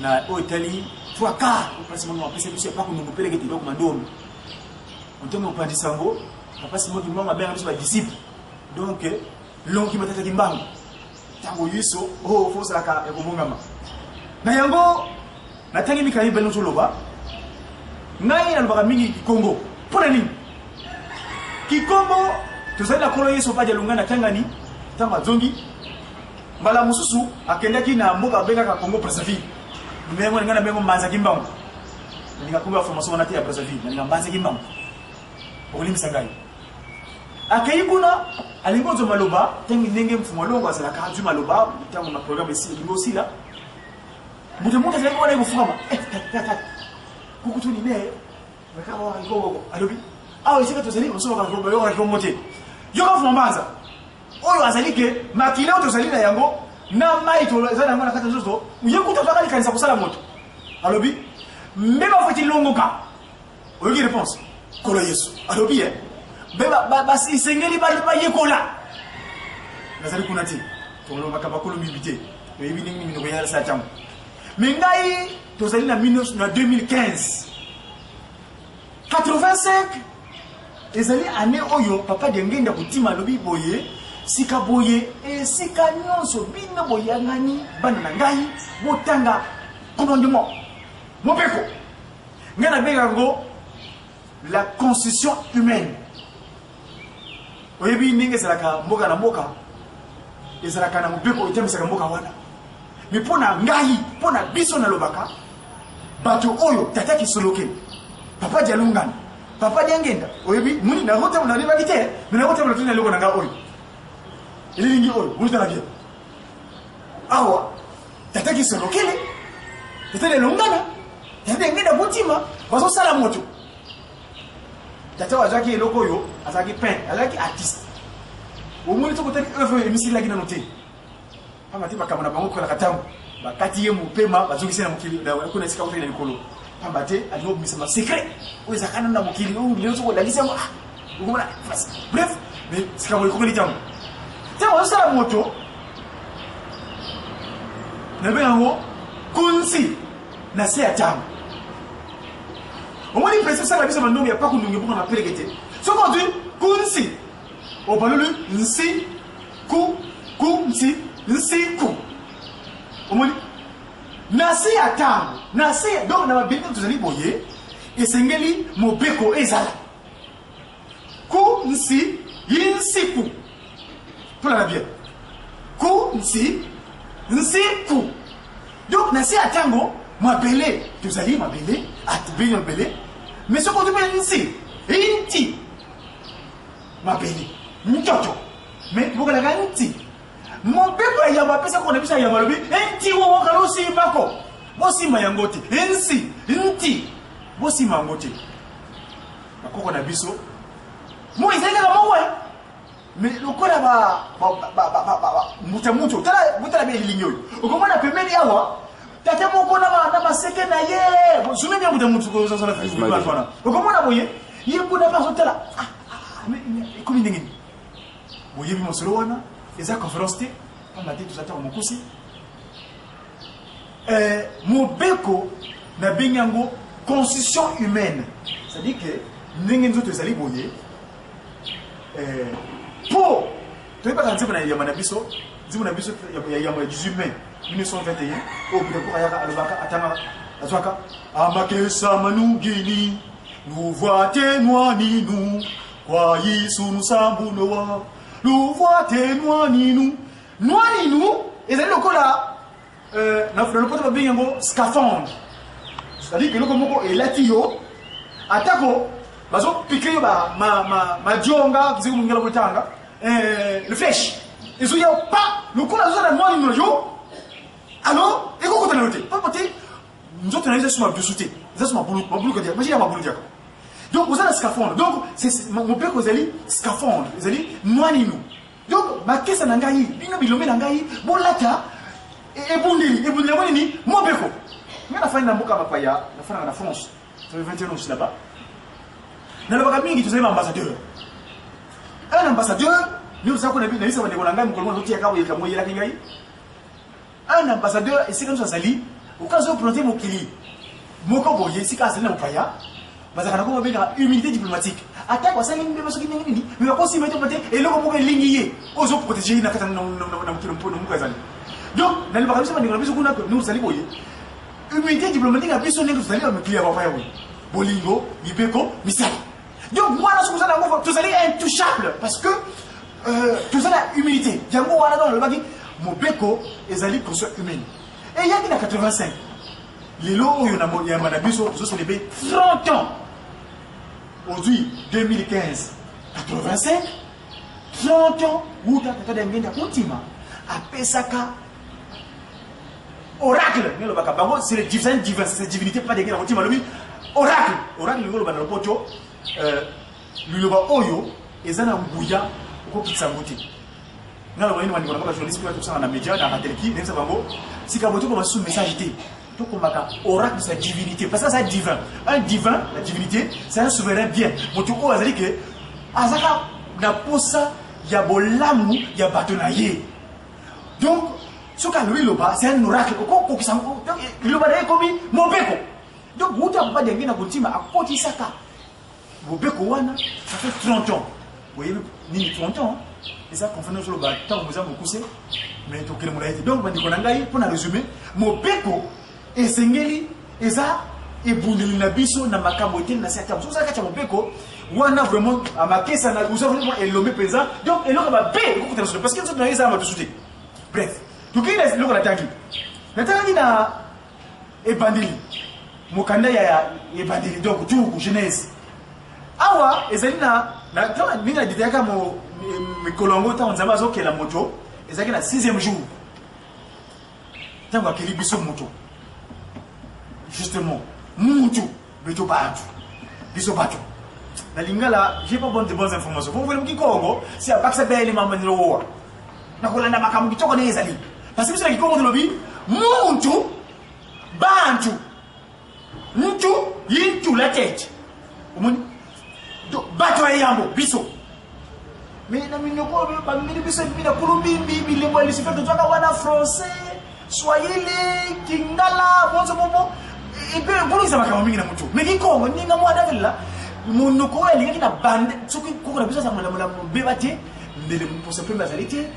na oyo etali 3 quarts place moko apesa biso ya pako nungu peleke te donc mandomi ntongo mopanzi sango papa Simon Kimbangu abenga biso ba disciple donc longi matata Kimbangu ntango yiso oyo fosalaka ya kobongama na yango. Natangi mikanda mibale nozoloba ngai nalobaka mingi kikongo mpo na nini kikongo tozali na nkolo Yesu Padia Lunga na Tangani ntango azongi mbala mosusu akendaki na mboka babengaka Congo Brazzaville. Mengo ngai na mengo Mbanza Kimbangu nalinga kombo ya formation wana te ya Brazzaville, nalinga Mbanza Kimbangu, okolimbisa ngai. Akei kuna alingi kozwa maloba ntango ndenge mfumu alongo azalaka azwi maloba ntango na programme elingi osila moto moto azalaki wana ekofukama tata kukutuni ne bakawakikongoko alobi awa esika tozali basobayoka kikongo te yoka mfuma mbanza oyo azali ke makila oyo tozali na yango na mai toza na yango na kati ya nzoto ye kutu azwaka likanisa kosala moto alobi mbe bafoti longoka oyoki réponse kolo Yesu alobi ye mbe esengeli bayekola nazali kuna te tolobaka bakolo mibi te toyebi ndenge nini minoko ya sala ntango me ngai tozali na 2015 85 ezali année oyo papa Dengenda Kotima alobi boye sika boye esika nyonso bino boyangani bana na ngai botanga commandement mobeko ngai nabenga yango la constitution humaine. Oyebi ndenge ezalaka mboka na mboka ezalaka na mobeko etambisaka mboka wana me mpo na ngai mpo na biso nalobaka bato oyo tata Kisoloke papa Dialungana papa Diangenda oyebi moni nakotambola nalebaki te me nakotambola toni na eloko na ngai oyo elilingi oyo bozala bien awa tata Kisolokele tata Dialungana tata Diangenda Kotima bazosala moto tata oyo azwaki eloko oyo azalaki pain azalaki artiste omoni soki otali œuvre oyo emisilaki nano te pamba te makambo na bango ekolaka ntango bakati ye mopema bazongisi na mokili kuna esika otali na likolo pamba te alingi obimisa masecret oyo ezalaka nano na mokili oyo lelo soki olakisi yango okomona bref mais sikambo ekomeli ntango ntango azosala moto nabenga yango kunzi na se ya ntango omoni presi osala biso bandongo ya paku ndonge mpo na peleke te soki ozwi kunzi obaloli nsi ku ku nsi nsi ku omoni na se ya ntango na se donc na mabele tozali boye esengeli mobeko ezala ku nsi yi nsi ku. Tolanda bien. Ku nsi nsi ku. Donc na se ya tango mabele tozali mabele atubeni mabele mais soki ozwi mpe nsi inti mabele ntoto mais bokalaka nti mobeko ya yambo apesa kona biso ya yambo alobi nti wowokala osimbako bosimba yango te nsi nti bosimba yango te bakoko na biso moi ezali kaka moko Mais lokola ba ba ba ba ba ba mbuta mutu tala botala bien elilingi oyo okomona pembeni awa tata moko na ba na maseke na ye zoome bien mbuta mutu kozala image wana okomona boye ye kuna mpe azotala ah, ah, ah, ekomi ndenge nini boyebi mosolo wana eza conférence te pamba te toza ntango mokuse eh, mobeko nabengi yango constitution humaine c'est-à-dire que ndenge nzoto ezali boye Eh, po toyebaka nzembo na yamba na biso nzembo na biso ya yambo ya 18 mai 1921 oyo Budakour ayaka alobaka atangaka azwaka amakesa manugini luvwate nwaninu kwa yisu nusambunowa luvwate nwaninu nwaninu ezali lokola euh, na lopoto babengi yango scaphandre c'est-à-dire que eloko moko elati yo atako bazopike yo madionga zeki mongela kotanga eh, le flèche ezoya pa lokola azoza na nwani na yo alors ekokota na yo te pamba te nzoto na yo eza su madusu te eza su mabuluka diaka mashi ya mabulu diaka donc oza na scaphandre donc mobeko ezali scaphandre ezali nwaninu Donc bakesa na ngai, bino bilombe na ngai, bolata ebundeli, ebundeli yango nini? Mobeko. Ngai nafandi na mboka bapaya, nafandaka na France. Ça fait 21 ans je suis là-bas. Nalobaka mingi tozali ba ambassadeur. Un ambassadeur, nde oza ko na bisa bandeko na ngai mokolo moko nazotia kaka boyeka yango eyelaki ngai. Un ambassadeur esika nyonso azali, okoki azo plante mokili moko boye esika azali na mopaya, bazalaka na kombo babengaka humilité diplomatique. Atako asali mbeba soki ndenge nini, mais bakosimba ye to te eloko moko elingi ye oyo ozo protéger ye na kati na mokili mpo na moko azali. Donc nalobaka biso bandeko na biso kuna nous tozali boye humilité diplomatique na biso ndenge tozali na mokili ya bapaya boye, bolingo, mibeko, misala. Donc wana soki oza na yango tozali intouchable parce que euh, toza na humilité yango wana donc alobaki mobeko ezali conscience humaine eyaki na 85 lelo oyo na yamba na biso tozocelebre 30 ans ozwi 2015 85 30 ans wuta tata dangenda kontima apesaka oracle ndenge alobaka bango c'est le divin divin c'est divinité pas ndenge na kotima alobi oracle oracle ndenge oloba na lopoto euh, liloba oyo eza na nguya okokitisa yango te nga loba nini bandeko na nga bajournaliste mpe tosala na média na ratelki nayebisa bango sika boye tokoma susu message te tokomaka oracle sa divinité parce que aza divin un divin la divinité c'est un souverain bien moto oyo azali ke azaka na posa ya bolamu ya bato na ye Donc soki alobi liloba c'est un oracle okokokisa yango donc liloba na ye ekomi mobeko donc wuta papa Diangienda Kuntima akotisaka mobeko wana ça fait 30 ans boyebi nini 30 ans eza conférence ozoloba ntango boza mokuse mais tokende molai te donc bandeko na ngai mpo na résumé mobeko Esengeli eza ebundeli na biso na makambo eteni na se ya ntango. Soki ozali kati ya mobeko wana vraiment amakesa na oza vraiment elombe mpenza, donc eloko mabe ekokota na solo parce que nzoto na yo eza na madusu te. Bref, tokei na eloko natangi natangaki na ebandeli mokanda ya ebandeli donc tuku Genèse awa ezali na ndenge na ditayaka mikolo yango ntango Nzambe azokela moto ezalaki na sixième jour ntango akeli biso moto justement mutu beto bato biso bato na lingala j'ai pas bonne de bonnes informations vous voulez kikongo si abakisa bele mama nilowa na kolanda makambo kitoko ndenge ezali parce que biso na kikongo tolobi muntu bantu ntu yintu la tete omoni bato ya yambo biso me na minoko bameli biso ebi na kulumbimbi bilembo ya lucifer tozwaka wana français swahili kingala bonso bobo epe ekolongisa makambo mingi na motu me kikongo ninga mwana velela monoko oyo alingaki na bande soki koko na biso azala mobeba te ndele mposo pembe azali te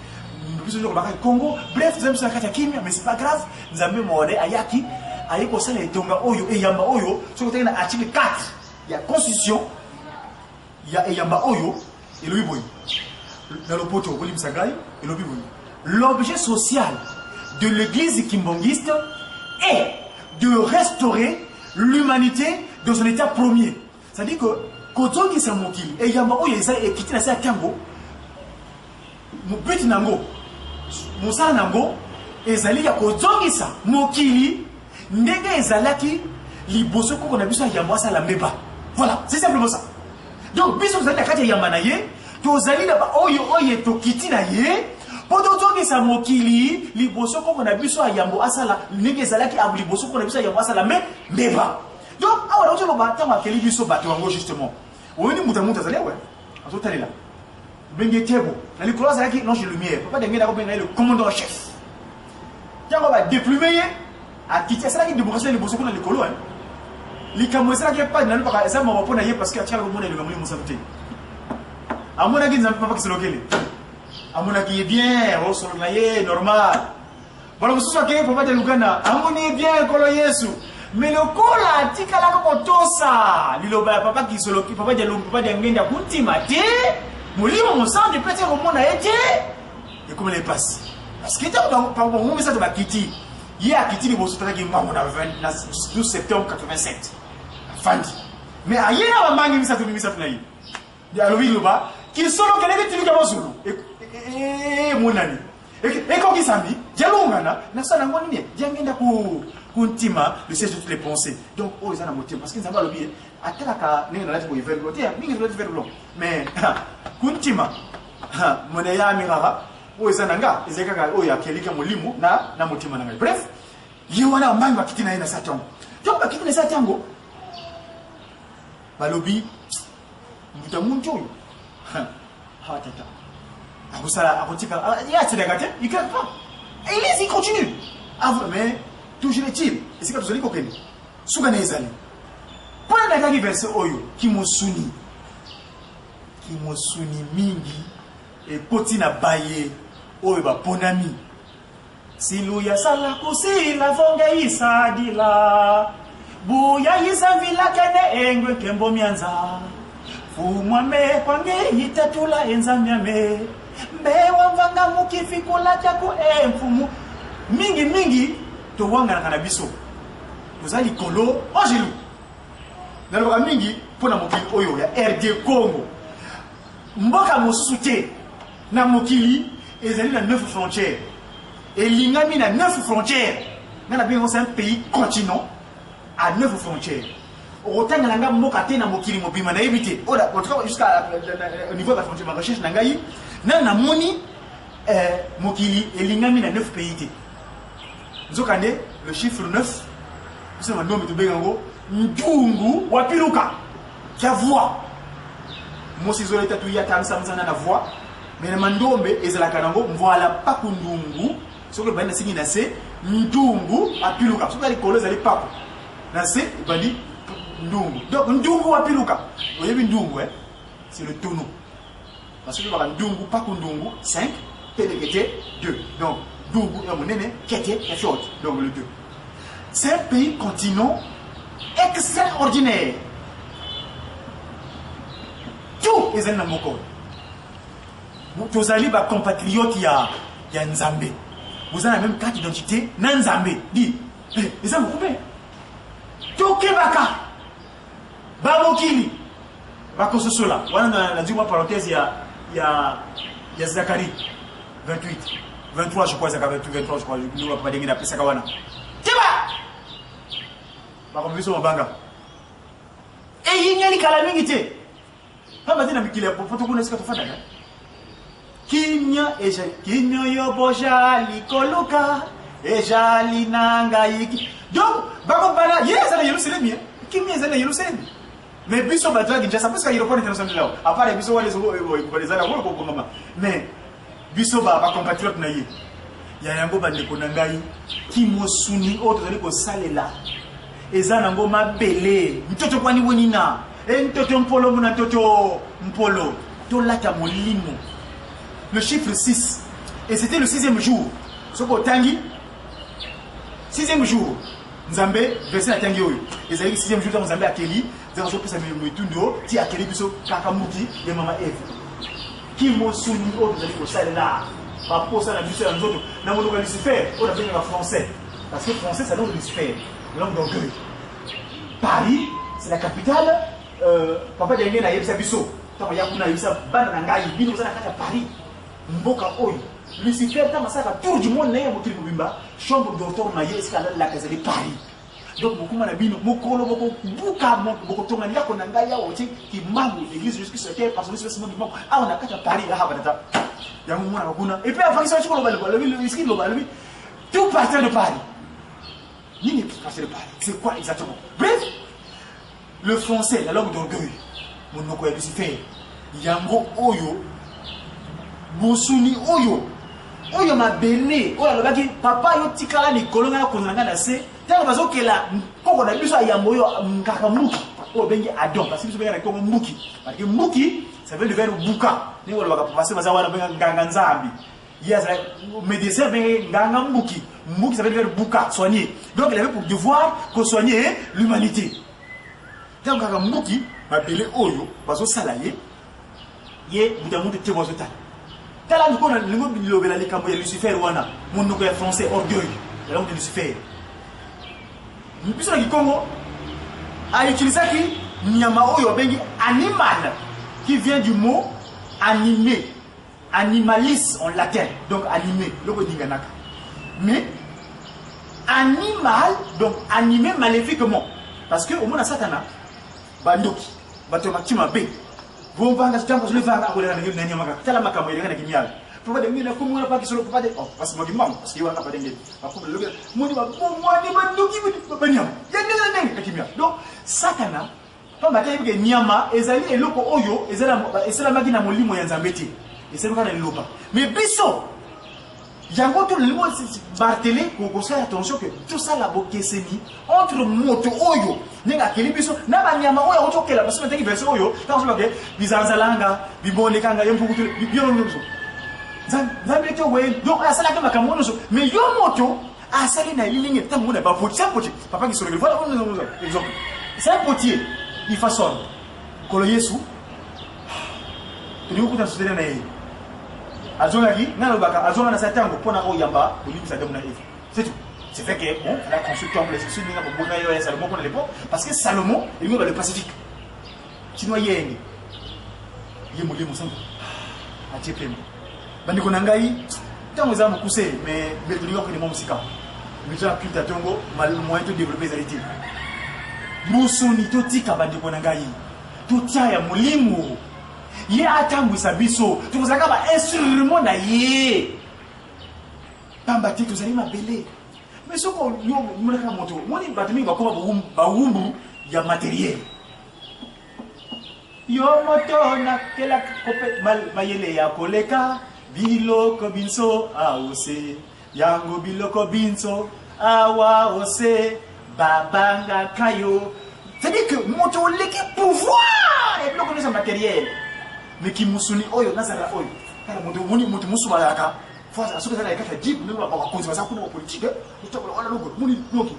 biso nyonso bakaki Congo bref toza biso na kati ya kimia mais c'est pas grave Nzambe mode ayaki aye kosala etonga oyo eyamba oyo soki otangi na article 4 ya constitution ya eyamba oyo elobi boye. Na lopoto, bolimbisa ngai, elobi boye, L'objet social de l'Eglise kimbangiste est de restaurer l'humanité dans son etat premier. C'est-à-dire que kozongisa mokili eyamba oyo eza ekiti na se ya ntango, but na yango, mosala na yango ezali ya kozongisa mokili ndenge ezalaki liboso koko na biso ya yambo asala mbeba. Voilà, c'est simplement ça. Donc biso tozali na kati ya yamba na ye, tozali na baoyo oyo tokiti na ye mpo tozongisa mokili liboso koko na biso ya yambo asala ndenge ezalaki liboso koko na biso ya yambo asala me mbeba. Donc awa nauti loba ntango akeli biso bato yango justement, oyoni moto ya moto azali awa azotalela benge tebo na likolo azalaki l'ange de lumière, papa ndenge nakobenga ye le commandant chef. Ntango ba déplume ye akiti, asalaki démocratie na liboso kuna likolo. Likambo esalaki epai na lobaka eza mawa mpo na ye, parce que atikala komona elonga molimo mosantu te. Amonaki Nzambe, papa Kisolokele amonaki ye bien, osolo na ye normal. Bala mosusu akei papa de Lugana, amoni ye bien, Nkolo Yesu. Mais lokola atikalaka kotosa liloba ya papa Kisoloki, papa Dialungu, papa Diangenda kuntima te, molimo mosantu mpe atika komona ye te, ekomela ye mpasi. Parce que ntango bango misato bakiti, ye akiti liboso, talaki mbango na 12 septembre 87 afandi, mais aye na bambangi misato misato na ye, alobi liloba kisolo keleki tiluka bozulu emonani ekokisami dialungana nasala yango nini diangenda ku kuntima le siège de toutes les pensées. Donc oyo eza na motema, parce que Nzambe alobi atalaka ndenge nalati boye vert blanc te, mingi nalati vert blanc, mais kuntima mone ya amikaka oyo eza na nga ezali kaka oyo akelika molimo na motema na ngai. Bref, ye wana bambangi bakiti na ye na sa ntango, ntango bakiti na sa ntango, balobi mbuta muntu oyo ha tata akosala akotika ye atelaka te, il craque pas, il il continue. Mais toujours est-il, esika tozali kokende suka na ezali mpona nakaki verset oyo, kimosuni kimosuni mingi ekoti na baye oyo baponami. Siluya sala kusila vonge isadila buya izavila kene engwe nkembo mianza fumwa me kwange itatula enzamyame mbewa mvanga mukifikula kyaku e mfumu. Mingi mingi towanganaka na biso toza likolo angelu. Nalobaka mingi mpo na mokili oyo ya RD Congo, mboka mosusu te na mokili ezali na 9 frontières, elingami na 9 frontières. Nga na bengi c'est un pays continent à 9 frontières. Okotanga na nga mboka te na mokili mobima, nayebi te oyo, en tout cas jusqu'à au niveau ya bafrontière, ma recherche na ngai na namoni mokili elingami na 9 pays te. Nzokande le chiffre 9, biso na mandombe tobenga yango ntungu wapiluka kya voix mosi ezoleta tuyata msamsana na voix, mais na mandombe ezalaka nango mvoala paku ndungu. Soki ebandi na singi na se, ndungu apiluka. Soki likolo ezali paku, na se ebandi ndungu. Donc ndungu apiluka, oyebi ndungu, eh? C'est le tonneau. Parce que baka ndungu paku ndungu 5 pelekete 2, donc ndungu ya monene, kete ya short, donc le 2. C'est un pays continent extraordinaire, tout ezali na moko. Tozali bacompatriote ya Nzambe, boza na même carte d'identité na Nzambe. Di eza mokume, tokebaka bamokili bakososola wana. Nazwi mwa parenthèse ya Zacharie 28 23, je crois, ezaka 28 23, je crois, ndenge papa ndenge napesaka wana. Keba, bakomi biso mabanga eyingeli kala mingi te, pamba te na mikili ya poto kuna esika tofandaka kimia ezali kimia oyo bojali koluka ezali na ngai. Donc bakobala ye aza na Yerusalemi, kimia ezali na Yerusalemi. Mais biso bato ya Kinshasa, parce que aéroport international lao à part biso wana eza nango ekobongama, mais biso bacompatriote na ye ya yango. Bandeko na ngai, kimosuni oyo tozali kosalela eza nango mabele ntoto kwani wenina e ntoto mpolo muna ntoto mpolo. Tolata molimo, le chiffre 6, et c'était le sixième jour. Soki otangi sixième jour, Nzambe, verset natangi oyo ezalaki sixième jour, ntango Nzambe akeli, Nzambe azopesa mitundo ti akeli biso kaka muki ya mama Eve. Kimosuni oyo tozali kosalela baposa na biso ya nzoto na monoko ya Lucifer oyo nabengaka français parce que français c'est la langue de Lucifer, la langue d'orgueil. Paris, c'est la capitale. Euh, papa Diangienda ayebisa biso ntango ya kuna ayebisa bana na ngai bino boza na kati ya Paris mboka oyo Lucifer ntango asalaka tour du monde na ye ya mokili mobimba chambre dortoir na ye esika alalelaka ezali Paris. Donc bokoma na bino mokolo bokobuka bokotonga ndako na ngai awa otie kimbangu l'église jusqu sur terre parce que Lucifer Simon Kimbangu awa na kati ya Paris aha batata yango monaka kuna et puis avakisi basi koloba alobi esiki loba alobi tout partir de Paris nini partir de Paris c'est quoi exactement? Bref, le français, la langue d'orgueil, monoko ya Lucifer, yango oyo bosuni oyo oyo mabele oyo alobaki papa yo tikala likolo ngai nakonza na ngai na se ntango bazokela nkoko na biso ya yambo oyo nkaka mbuki oyo obengi Adam parce que biso benga na kongo mbuki parce que mbuki ça veut dire buka ndenge balobaka pase baza wana benga nganga nzambi ye azalaki médecin abengaki nganga mbuki. Mbuki, ça veut dire buka, soigner. Donc il avait pour devoir ko soigner l'humanité. Ntango kaka mbuki mabele oyo bazosala ye ye moto ya moto te bazotala tala ndiko na lingo bilobela likambo ya Lucifer wana monoko ya français orgueil la langue de Lucifer biso na kikongo a utilisaki nyama oyo abengi animal qui vient du mot animé, animalis en latin, donc animé, eloko eninganaka, mais animal, donc animé maléfiquement, parce que omona Satana, bandoki, bato ya mati mabe bombanga ntango azolevanga akoleka na nyama kaka. Tala makambo eleka na kimiala papa de ngena komi wana paki solo papa de oh parce que mbango parce que wana papa de ngena bakomi lobi moni babomwani bandoki banyama ya ndenge na ndenge na kimiala. Donc Satana, pamba te ayebi ke nyama ezali eloko oyo esalamaki na molimo ya Nzambe te, esalamaka na liloba. Mais biso yango to lingo martele kosala attention ke tosala bokeseni entre moto oyo ndenge akeli biso na banyama oyo auti okela. Parce que natangi verset oyo ntango soba ke bizanzalanga bibonekanga ye mpukutu bino nyonso Nzambe ete owe donc asalaki makambo nyonso, mais yo moto asali na elilingi. Ntango mona bapotier, c'est un potier, papa Kisolokele, voilà un exemple, c'est un potier, il façonne. Nkolo Yesu tolingi okuta société na ye azongaki ngai alobaka azonga na sa ntango mpona oyamba kolimbisa Adamu na Eve, c'est tout. C'est vrai que bon, la construit temple ceci ndenge bobonga yo ya Salomo kuna l'époque, parce que Salomo elingi ba le Pacifique chinois yenge ye molimo santo atie pema. Bandeko na ngai, ntango eza mokuse, mais mbele tolingi kokende mwa mosika, mais toza na culte ya ntongo, moyen to développer ezali te. Mosuni totika, bandeko na ngai, totia ya molimo ye atambwisa biso. Tokozalaka ba instrument na ye pamba te tozali mabele. Mais soki omonaka moto moni bato mingi bakoma bawumbu ya matériel yo moto nakelaka mayele ya koleka biloko binso aose yango biloko binso awa ose babangaka yo. C'est-à-dire que moto oleki pouvoir ya biloko nyonso ya matériel, mais kimusuni oyo nazala oyo tala moto omoni moto mosusu bazalaka soki eza na kati ya jeep ndenge bakonzi baza kuna bapolitike otakola wana logo moni noki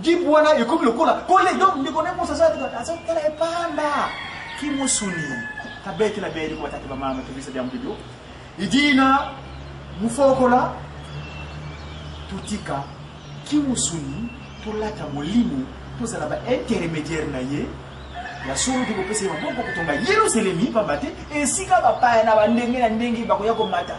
jeep wana ekomi lokola kole. Donc ndeko ne moso azotala epamba kimusuni tabetela beli ko batata bamama tobisa bya mbidio idina mufokola. Totika kimusuni, tolata molimo, tozala ba intermédiaire na ye ya solo te kopesa ye maboko kotonga Yerusalemi, pamba te esika bapaya na bandenge na ndenge bakoya komata.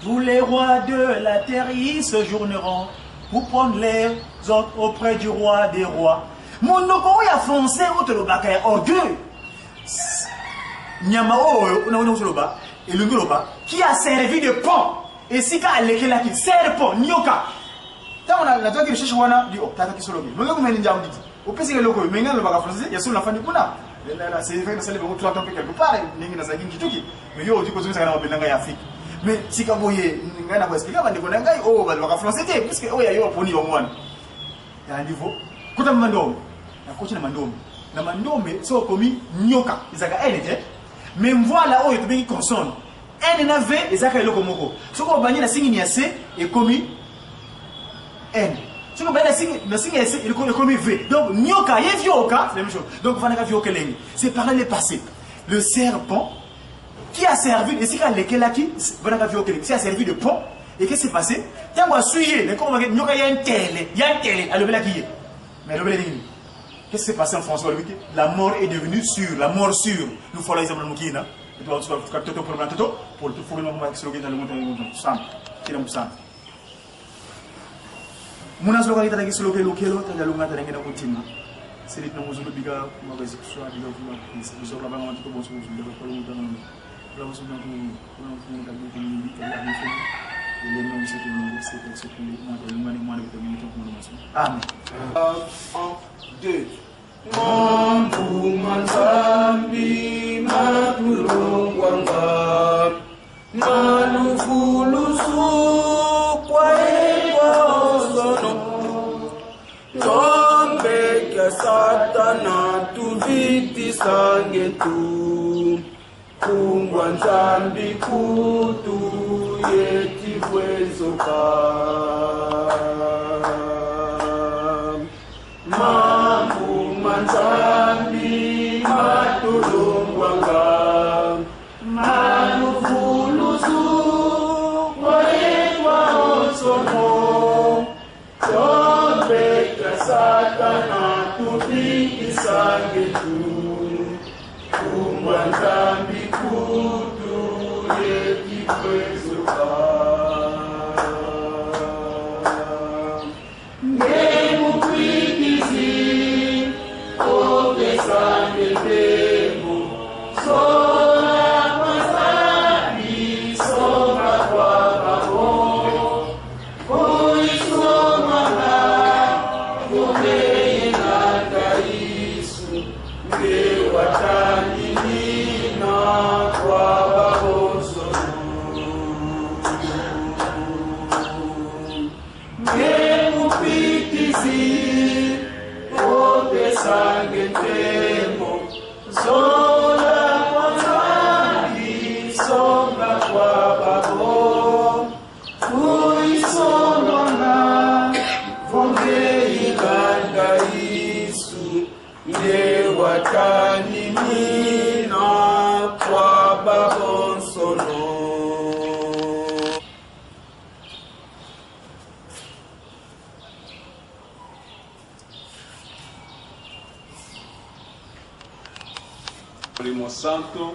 Tous les rois de la terre y séjourneront pour prendre les autres auprès du roi des rois. Monoko oyo ya français oyo tolobaka ya orgueil, nyama oyo onaona ozoloba elongi oloba qui a servi de pont esika alekelaki serpent nyoka. Ntango nazwaki recherche wana di oh, tata kisolobi monge kumeni njango didi opesaki eloko oyo menge nalobaka français ya solo nafandi kuna. C'est vrai, nasali bango 30 ans mpe quelque part ndenge nazalaki nkituki, mais yo odi kozongisaka na mabele na ngai ya Afrique. Mais sika boye ngai na koexpliquer bandeko na ngai oyo balobaka français te, puisque oyo ya yo aponi yango wana ya niveau kota mandombe nakoti na mandombe na mandombe. Soki okomi nyoka ezalaka n te, mais mvoila oyo tobengi consonne n na v ezalaka eloko moko. Soki obandi na singini ya c ekomi n, soki obandi na singi ya c ekomi v. Donc nyoka ye vioka, c'est la même chose. Donc vandaka vioka elenge, c'est par là le passé, le serpent. Qui a servi esika alekelaki vanaka vi okele qui a servi de pont et qu'est-ce qui s'est passé? Ntango aswi ye nekomaki nyoka ya ntele ya ntele alobelaki ye mais alobelaki nini? Qu'est-ce qui s'est passé en français? Balobi te la mort est devenue sûre, la mort sûre. Nous fola ezamana mokina toto problème toto pour tout problème ma kisolo kita lungu tangu sam kila musam muna solo kita lagi solo kelo kelo tanda lunga tanda ngena mutima selit na muzulu biga magaziki kuswa biga vula kisa bizola banga matuko bonso muzulu biga kolo mutana kula musu na ku kula musu na ku ku ku ku Amen. 1, 2. Mambuma Nzambi matulongwanga malufulusu kwaekwa osono tombe kya satana tuvitisangetu kungwa Nzambi kutu yetivwezoka Mambuma Nzambi matulongwanga malufulusu kwaekwa osono tombe kya satana tuvitisangetu kungwa Nzambi kutu yetivwezoka ngemukwikizi okesangetemo sola kwasabi sola kwababo kuisomana komeyelakaisu ngewatanilina kwababosono ngemupitizi okesangetemo zola kwanzambi songa kwababo kuisonona vongeilangaisu ngewatanimina kwababonsono. Molimo Santo,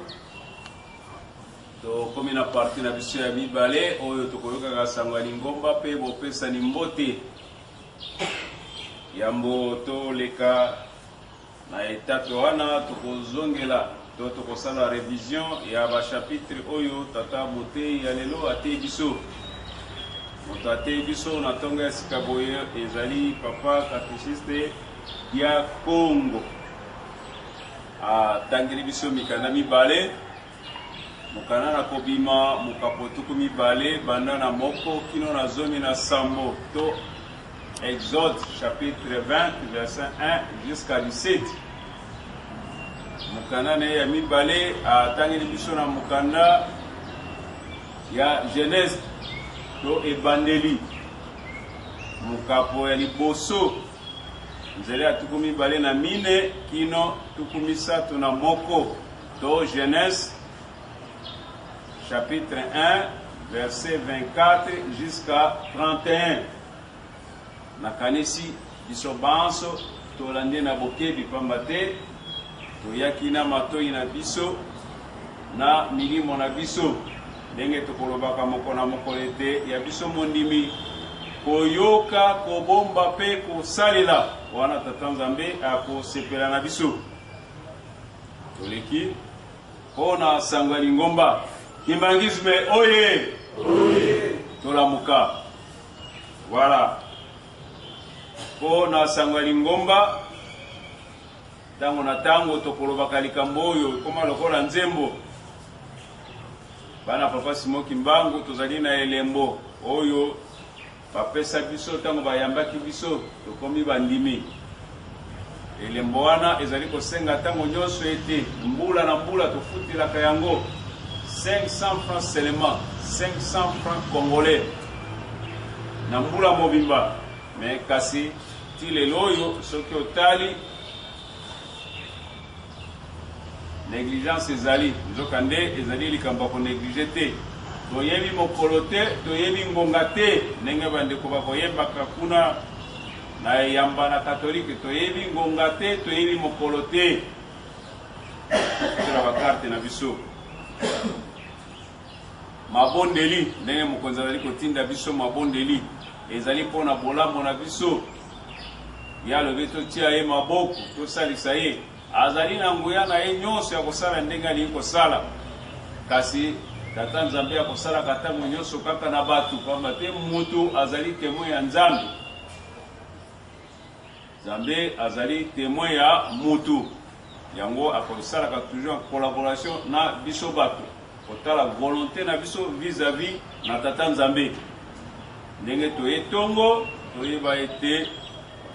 tokomi na parti na biso ya mibale oyo tokoyokaka sango ya lingomba mpe bopesani mbote. Yambo toleka na etape wana, tokozongela to tokosala revision ya ba chapitre oyo tata moteyi ya lelo ateyi biso. Moto ateyi biso na ntongo ya sika boye ezali papa catéchiste ya Congo. Atangeli biso mikanda mibale, mokanda na kobima mokapo 20 banda na 1 kino na 17 to Exode chapitre 20 verset 1 jusqu'à 17. Mokanda na ye ya mibale atangeli biso na mokanda ya Genèse to ebandeli mokapo ya liboso nzela ya 24 kino 31 to Genèse chapitre 1 verset 24 jusqu'à 31. Nakanisi biso banso tolandi na bokebi, pamba te toyaki na matoi na biso na milimo na biso, ndenge tokolobaka moko na mokolo ete ya biso mondimi koyoka, kobomba mpe kosalela, wana Tata Nzambe akosepela na biso. Toleki mpo na sango ya lingomba Kimbanguisme oye! Tolamuka. Voilà. Mpo na sango ya lingomba, ntango na ntango tokolobaka likambo oyo ekoma lokola nzembo. Bana Papa Simon Kimbangu tozali na elembo oyo bapesa biso ntango bayambaki biso tokomi bandimi. Elembo wana ezali kosenga ntango nyonso ete mbula na mbula tofutelaka yango 500 francs seulement, 500 francs congolais na mbula mobimba. Mais kasi ti lelo oyo soki otali Negligence ezali, nzokande ezali likambo ya ko negliger te. Toyebi mokolo te, toyebi ngonga te, ndenge bandeko bakoyembaka kuna na eyamba na katolike, toyebi ngonga te, toyebi mokolo te. Totala ba carte na biso. Mabondeli, ndenge mokonzi azali kotinda biso mabondeli, ezali mpo na bolamu na biso. Ye alobi totia ye maboko, tosalisa ye. Azali na nguya na ye nyonso ya kosala ndenge alingi kosala. Kasi Tata Nzambe akosalaka ntango nyonso kaka na bato, pamba te moto azali temoin ya Nzambe. Nzambe azali temoin ya mutu. Yango akosalaka toujours en collaboration na biso bato, kotala volonte na biso vis-à-vis na Tata Nzambe. Ndenge toye tongo, toyeba ete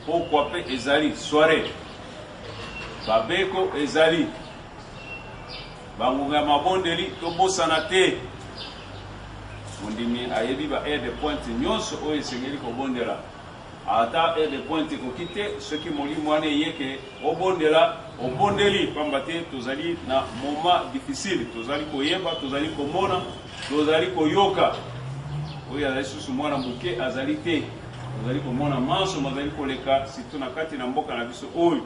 pokwa pe ezali soiree. Babeko ezali. Bangonga ya mabondeli tobosana te. Mondimi ayebi ba heures de pointe nyonso oyo esengeli kobondela. Ata heure de pointe ekoki te, soki molimo wana eye ke obondela, obondeli, pamba te tozali na moment difficile, tozali koyeba, tozali komona, tozali koyoka. Oyo azali susu mwana moke azali te, tozali komona manso mazali koleka, surtout na kati na mboka na biso oyo.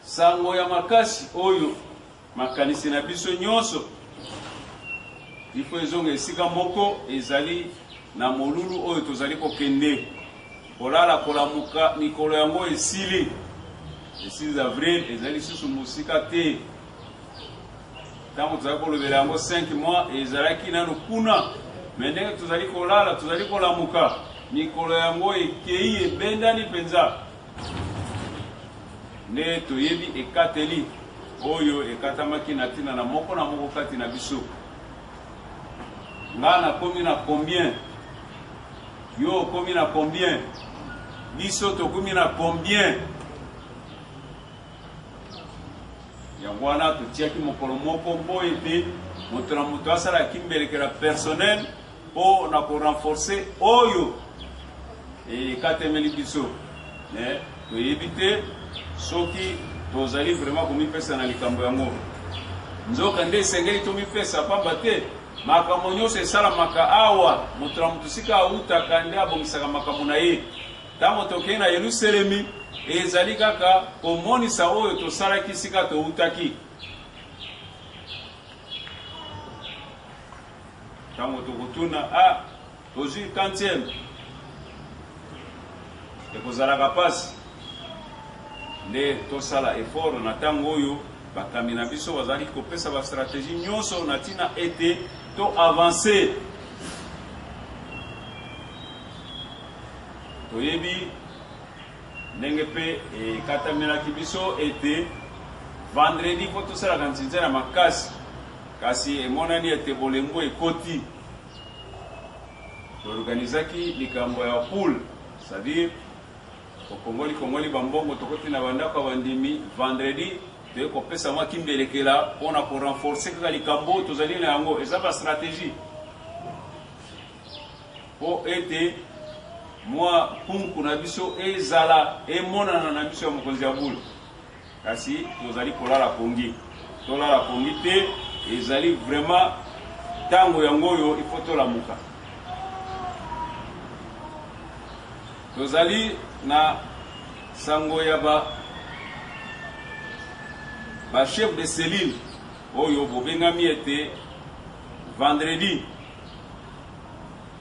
Sango ya makasi oyo makanisi na biso nyonso il faut ezonga esika moko ezali na molulu oyo tozali kokende kolala kolamuka mikolo yango esili le 6 avril ezali lisusu mosika te ntango tozali kolobela yango 5 mois ezalaki nano kuna me ndenge tozali kolala tozali kolamuka mikolo yango ekei ebendani mpenza Nde toyebi ekateli oyo ekatamaki na ntina na moko na moko kati na biso. Nga nakomi na combien? Yo okomi na combien? Biso tokomi na combien? Yango wana totiaki mokolo moko mpo ete moto na moto asala kimbelekela personnel mpo na ko renforcer oyo ekatemeli biso. Mais toyebi te soki tozali vraiment komipesa na likambo yango. Nzoka nde esengeli tomipesa, pamba te makambo nyonso esalamaka awa, moto na moto sika awutaka nde abongisaka makambo na ye. Ntango tokei na Yelusalemi, ezali kaka komonisa oyo tosalaki sika towutaki. Tango tokotuna ah tozui quantième ekozalaka pasi nde tosala effort na tango oyo bakambi na biso bazali kopesa ba strategie nyonso na ntina ete to avancer. Toyebi ndenge mpe ekatamelaki biso ete vendredi mpo tosalaka nzinza ya makasi. Kasi emonani ete bolembu ekoti. To organisaki likambo ya poule, c'est à dire tokongoli kongoli ba mbongo tokoti na ba ndako ya bandimi vendredi toye kopesa mwa kimbelekela mpo na ko renforcer kaka likambo oyo tozali na yango. Eza ba strategie mpo ete mwa punku na biso ezala emonana na miso ya mokonzi ya bule. Kasi tozali kolala pongi. Tolala pongi te, ezali vraiment tango yango oyo il faut tolamuka. Tozali na sango ya ba ba chef de cellule oyo bobengami ete vendredi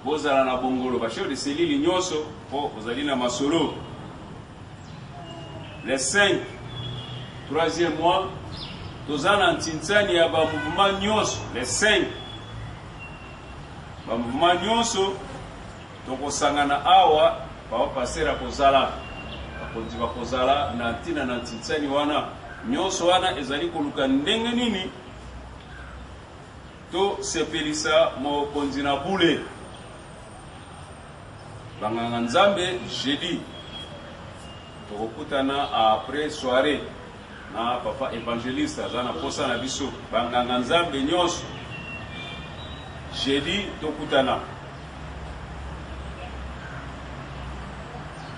bozala na bongolo ba chef de cellule nyonso mpo ozali na masolo Le 5 troisième mois toza na ntinsani ya ba mouvement nyonso le 5 ba mouvement nyonso tokosangana awa papa pasteur akozala bakonzi bakozala na ntina na ntinsani wana nyonso wana ezali koluka ndenge nini tosepelisa mokonzi na bule Banganga nzambe jeudi tokokutana après soiree na papa evangeliste aza na posa na biso banganga nzambe nyonso jeudi tokutana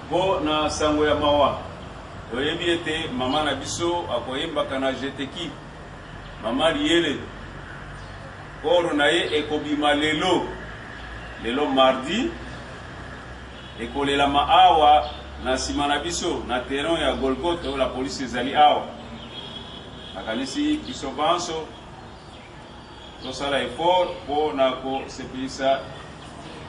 mpo na sango ya mawa. Toyebi ete mama na biso akoyembaka na Jeteki, mama Liyele. Koro na ye ekobima lelo, lelo mardi, ekolelama awa na nsima na biso na terrain ya Golgotha oyo la police ezali awa. Nakanisi biso banso tosala effort mpo na kosepelisa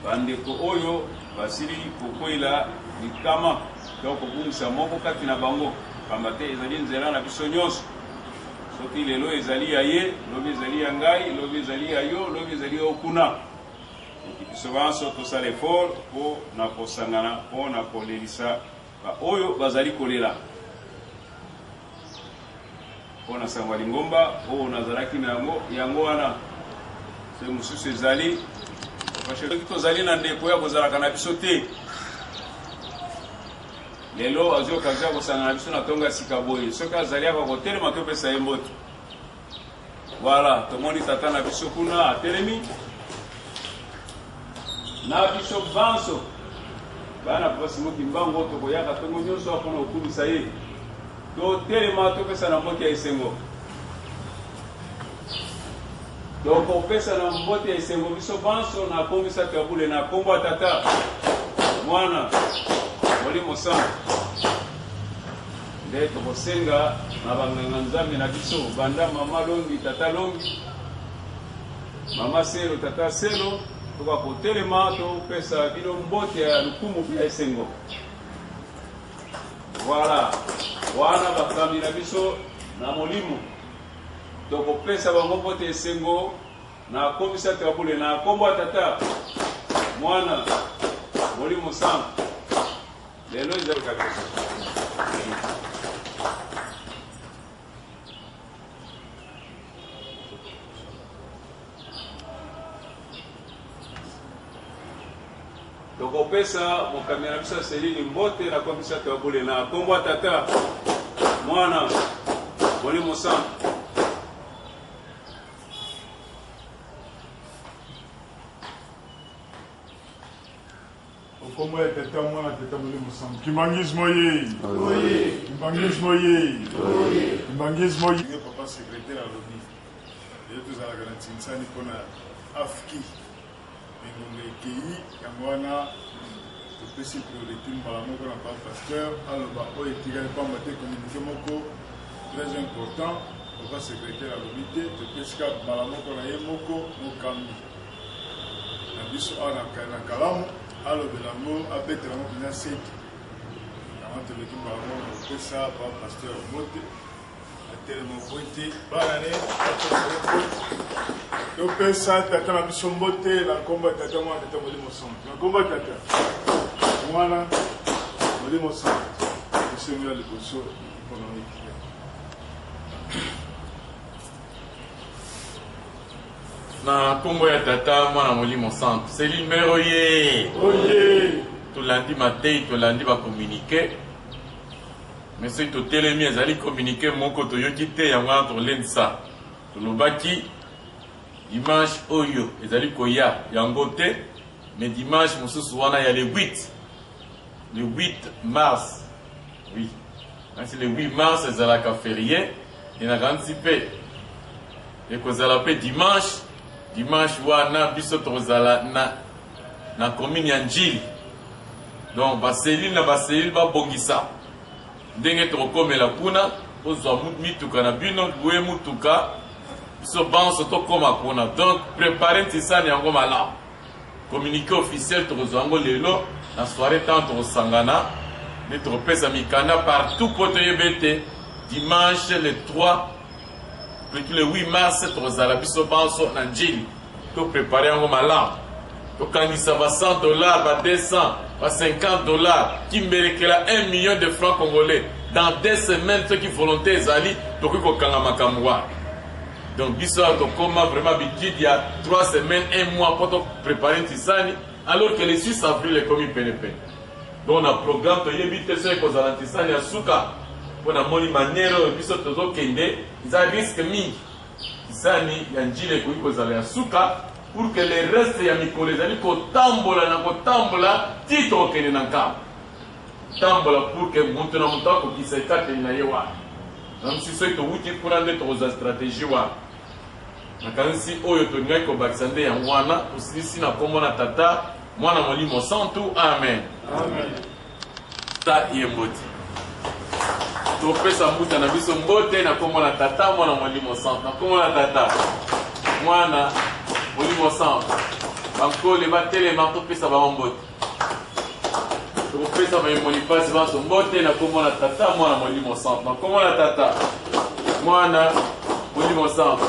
bandeko oyo basili kokwela likama to kobungisa moko kati na bango, pamba te ezali nzela na biso nyonso. Soki lelo ezali ya ye, lobi ezali ya ngai, lobi ezali ya yo, lobi ezali yo kuna. Ete biso banso tosala effort mpo na kosangana mpo na kolelisa baoyo bazali kolela. Mpo na sango ya lingomba oyo nazalaki na yango, yango wana. Soki mosusu ezali, soki tozali na ndeko oyo akozalaka na biso te lelo, azwi occasion ya kosangana na biso na ntongo ya sika boye, soki azali awa kotelema, topesa ye mbote. Voilà, tomoni tata na biso kuna atelemi na biso banso bana Papa Simon Kimbangu tokoyaka ntongo nyonso mpona kokumisa ye. Totelema topesa na mbote ya esengo. Tokopesa na mbote ya esengo biso banso na komisa ya bule na kombo ya Tata, Mwana, Molimo Santu. Nde tokosenga na banganga Nzambe na biso banda mama Longi, tata Longi, mama Selo, tata Selo, toka kotelema topesa bino mbote ya lokumu mpe ya esengo. Voilà, wana bakambi na biso na molimo, tokopesa bango mbote esengo na komisa ya bule na kombo ya Tata, Mwana, Molimo Santu. Lelo ezali tokopesa mokambi na biso ya selili mbote na komisa ya bule na kombo ya Tata, Mwana, Molimo Santu. Okombo ya Tata, Mwana, Tata Molimo Santu. Kimbanguisme oye! Oye! Kimbanguisme oye! Oye! Kimbanguisme oye! Ndenge papa secrétaire alobi, lelo tozalaka na Tsinsani mpo na AFKI. Engonga ekei, yango wana topesi priorité mbala moko na papa pasteur aloba oyo etikali, pamba te communiqué moko très important papa secrétaire alobi te, topesi kaka mbala moko na ye moko mokambi na biso awa na Kalamu alobela yango, abetela yango mpenza seki. Yango toleki mbala moko na kopesa pa pasteur mbote, atelema po ete bana ne bapesa ye mbote. Topesa tata na biso mbote na nkombo ya Tata, Mwana, Tata Molimo Santu. Na nkombo ya Tata, Mwana, Molimo Santu. Esengo ya liboso mpona oyekiya. Na nkombo ya Tata, Mwana, Molimo Santu. Cellule Mère oye! Oye! Tolandi matei, tolandi ba communiqué. Mais soki totelemi ezali communiqué moko toyoki te, yango wana tolendisa. Tolobaki dimanche oyo ezali koya yango te, mais dimanche mosusu wana ya le 8, le 8 mars. Oui. Kasi le 8 mars ezalaka férié, enakanisi mpe Ekozala pe dimanche, dimanche wana biso tokozala na na commune ya Ndjili. Donc ba cellule na ba cellule babongisa ndenge tokokomela kuna, bozwa mituka na bino, louer mutuka, biso banso tokoma kuna. Donc preparer ntisani yango malamu. Communiqué officiel tokozwa yango lelo na soirée ntango tokosangana nde tokopesa mikanda partout mpo toyeba ete dimanche le 3 Plutôt le 8 mars tokozala biso banso na Ndjili. To preparer yango malamu. Tokangisa ba 100 dollars, ba 200, ba 50 dollars, kimbelekela 1 million de francs congolais dans deux semaines soki volonté ezali tokoki kokanga makambo wana. Donc biso awa tokoma vraiment habitude ya 3 semaines, 1 mois mpo to preparer ntisani alors que le 6 avril ekomi pene pene. Donc na programme toyebi te soki ekozala ntisani ya suka mpo namoni manière oyo biso tozokende eza risque mingi. Ntisani ya Ndjili ekoki kozala ya suka pour que le reste ya mikolo ezali kotambola na kotambola ti tokokende na Nkamba. Tokotambola pour que moto na moto akokisa ekateli na ye wana. Nakanisi soki towuti kuna nde tokozwa strategie wana. Nakanisi oyo tolingaki kobakisa nde yango wana. Tosilisi na nkombo na Tata, Mwana, Molimo Santu. Amen. Amen. Ta ye mbote. Topesa mbuta na biso mbote na nkombo na Tata, Mwana, Molimo Santu. Na nkombo na Tata, Mwana, Molimo Santu. Bankole batelema, topesa bango mbote. Tokopesa bayemoli mpasi banso mbote na nkombo na Tata, Mwana, Molimo Santu. Na nkombo na Tata, Mwana, Molimo Santu.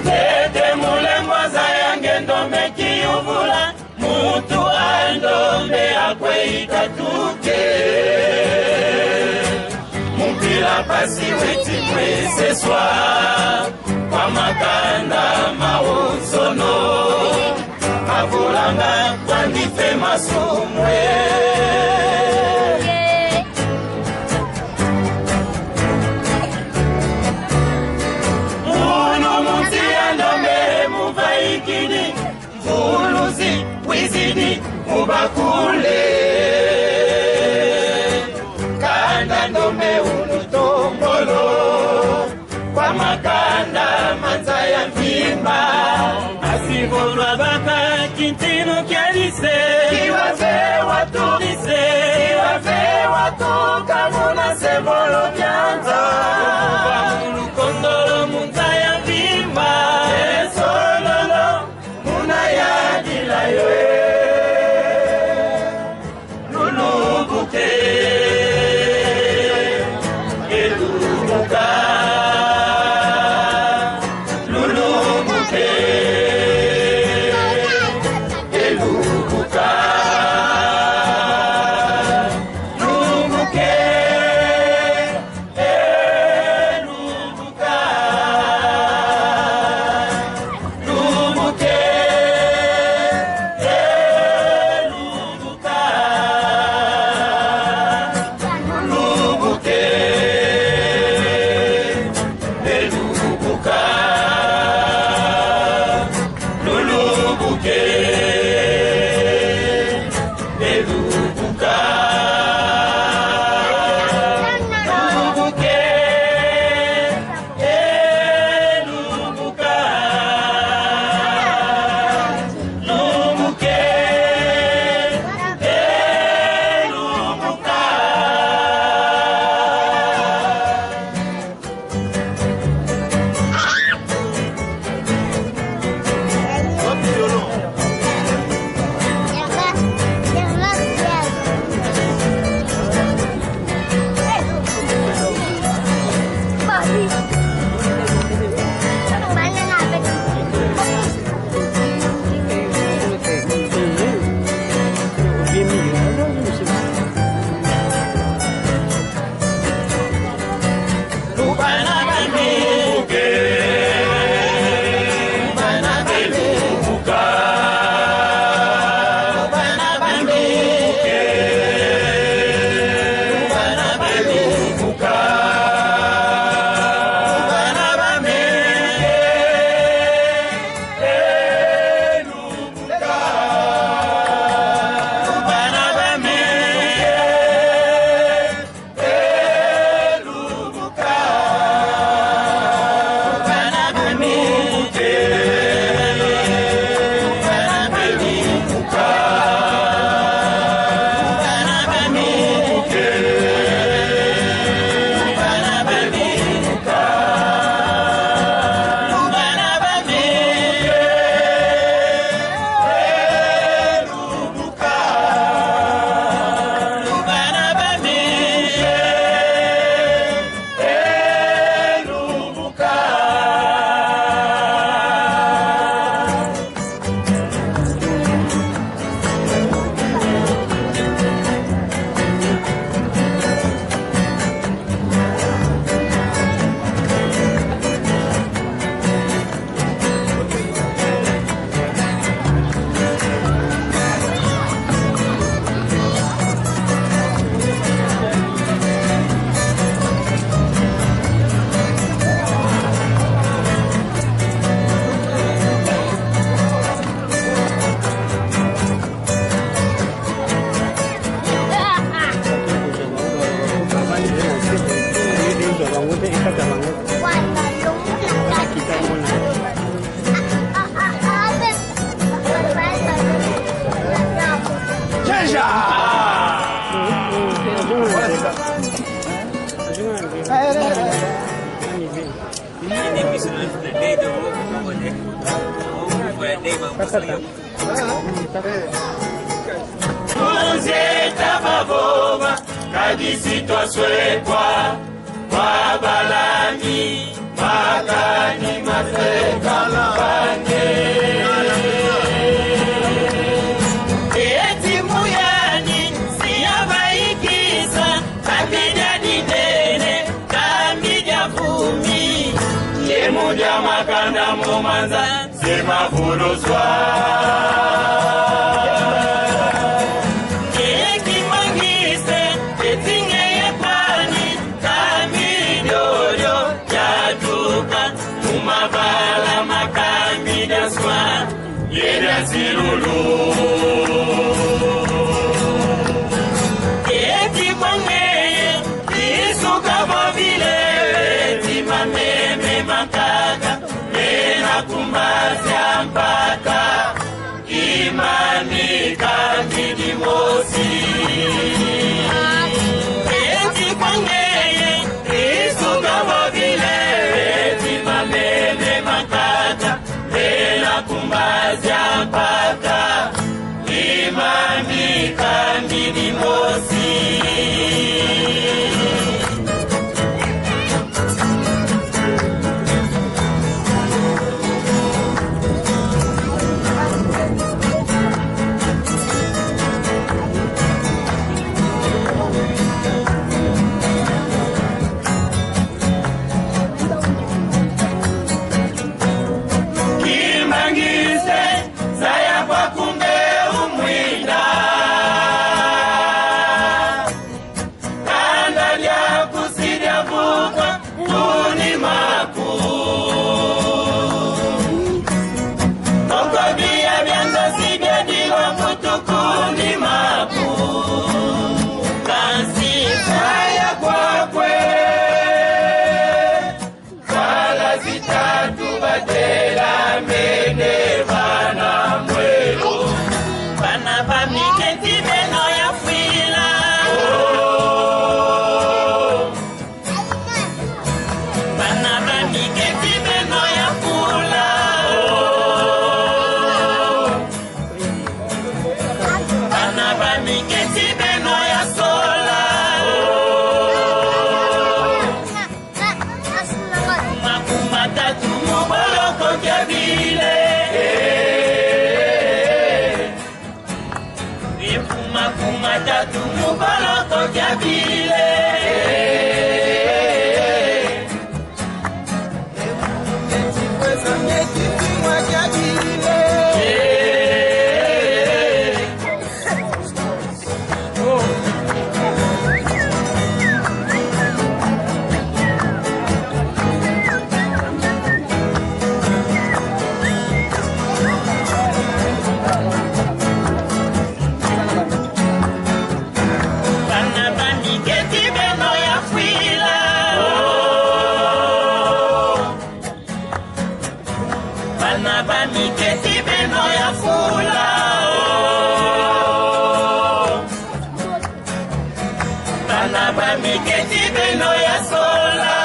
Tete mulembo aza yange ndombe kiyuvula mutu andombe akweika tuke mupila pasi weti kweseswa kwa makanda mausono mavulanga kwandife masumwe. Muno munsi ya ndombe muvaikini mvuluzi wizidi mubakule kanda ndombe ulutombolo kwa makanda manza ya mvimba asivolwa baka kintino kyalise kiwafe watu lise kiwafe watu kamuna sembolo byanza mulukondolo munza ya mvimba esololo muna yadilayo lulubuke elubuka lulubuke elubuka lulubuke elubuka lulubuke elubuka lulubuke elubuka lulubuke elubuka lulubuke elubuka lulubuke elubuka. Wapi violon? Munzeta baboma kadisi twaswekwa babalami makani maseka mpange etimuyani siyabaikisa kamidya dinene kamidya vumi yemudya makanda mumanza semavuluzwa ekimangise etingeyepani kamidyoyo yatuka mumavala makamidyaswa yedyazilulu etikwangeye isuka bobile etimameme makaka menakumbazya mpaka imani kandidimosi etikwangeye isuka bobile etimameme makaka menakumbazya mpaka imani kandidimosi. Kimangise saya kwa kumbe umwinda kanda lya kusilya vuka tuni maku tokobia byanza sibyadiwa mutukuni maku kansi saya kwakwe kala zitatu batela mene bana mwelo bana bamiketi beno ya fwila bana bamiketi beno ya fula bana bamiketi beno ya sola makumatatu moboloko kyabile ekumakumatatu moboloko kyabile. Bana bamiketi beno ya fwila bana bamiketi beno ya fula bana bamiketi beno ya sola.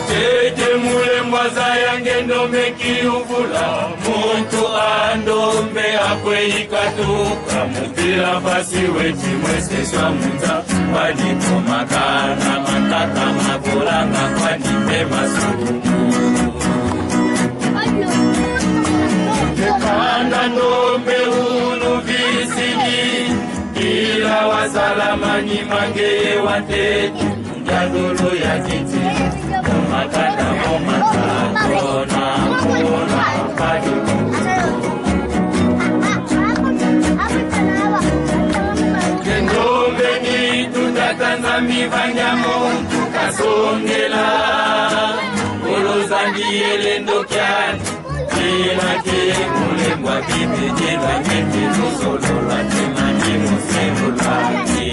Tete mulembwaza yange ndombe kiuvula muntu andombe Kakweyikatuka mupila pasi wechimweseswa munza kwanikomaka na matata makolanga kwani mpe masumu Kanda ndombe unu visini ila wasalamani mangeye watetu njadulu ya kiti omakanda omakatona kona padi Ndombeni tutatanzami vanyamuntu kasongela olozambi elendokyani ilake mulembwa kibejelwa ngete lusololwa temani muselulwaki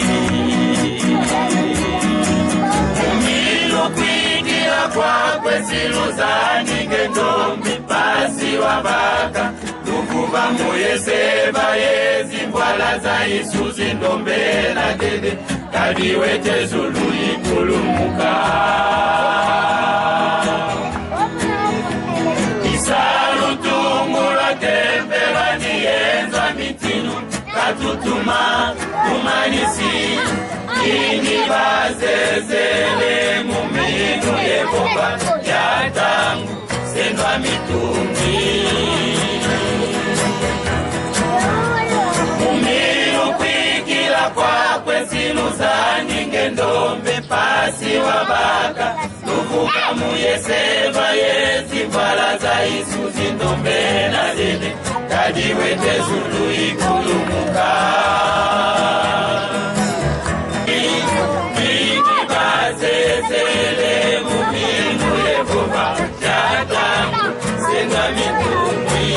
umilukwikila kwakwe siluzani ngendombi pasi wabaka lukuva muyeseba yezimbwala za isuzi ndombela dede kadiwetezulu ikulumuka isalutungulwa tempelwani yenzwa mitinu katutuma tumanisi ini bazezele muminu yehova yatangu sendwa mitumbi mumiru kwikila kwakwe siluzani ngendombe pasi wabaka luvuka muyeseva yezimvala za isuzi ndombe na dede kadiwete zulu ikulumuka mingi bazezele muminu yehova yatangu sendwa mitumbi.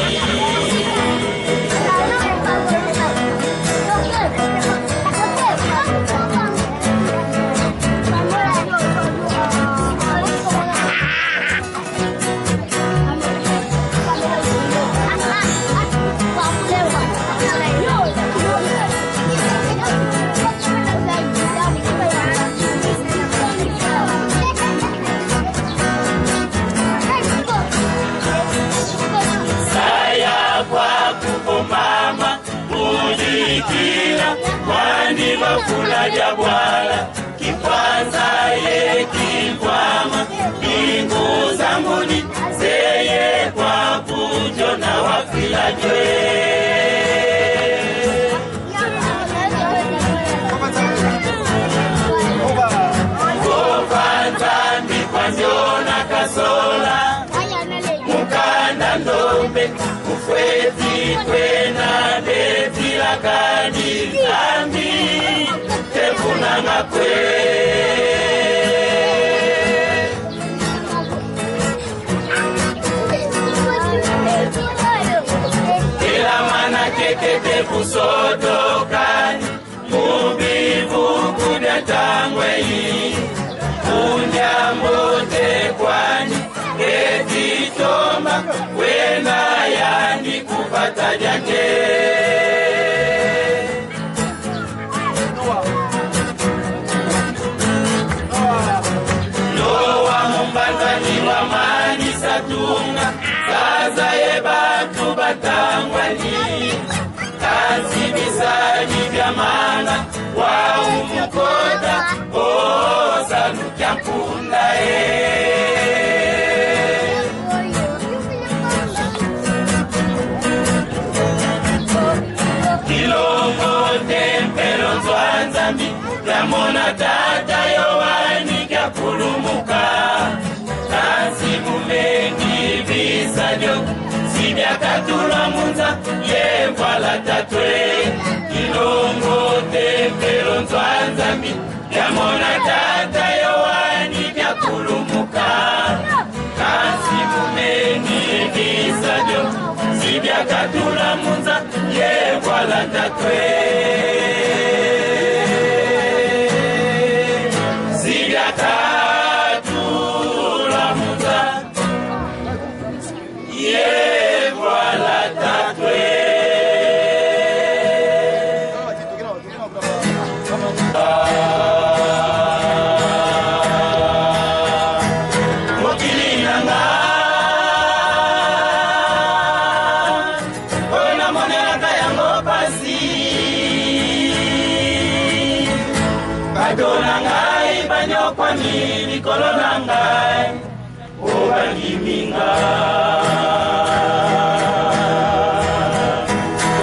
Saya kwa kukomama kulikila kwani bakula bwala kikwanza ye kikwama bingu zambuni seye kwa kujona wafila jwe Kopanzambi kwanjona kasola mukanda ndombe kufweti kwena detilakadi zambi tefunanga kwe. Ila mana kekete kusotokani mubivu kudatangweyi unyambote kwani etitoma wena yani kupata jake. Noa mumbanzani wa manisatunga zaza ye batu batangwani kasi bisani vya mana wa umukota osaluka mpunda e. Kilongo tempelo nzwa nzambi yamona tata yowani kyakulumuka kasi mumengi bisalyo sibyakatulwa munza yemvwala tatwe. Kilongo tempelo nzwa nzambi yamona tata yowani kyakulumuka kasi mumengi bisalyo sibyakatulwa munza yemvwala tatwe. Sibyakatulwa munza yemvwala tatwe. Mokili nanga oyo namonelaka Bato na ngai banyokwami likolo na ngai, o bandimi nga.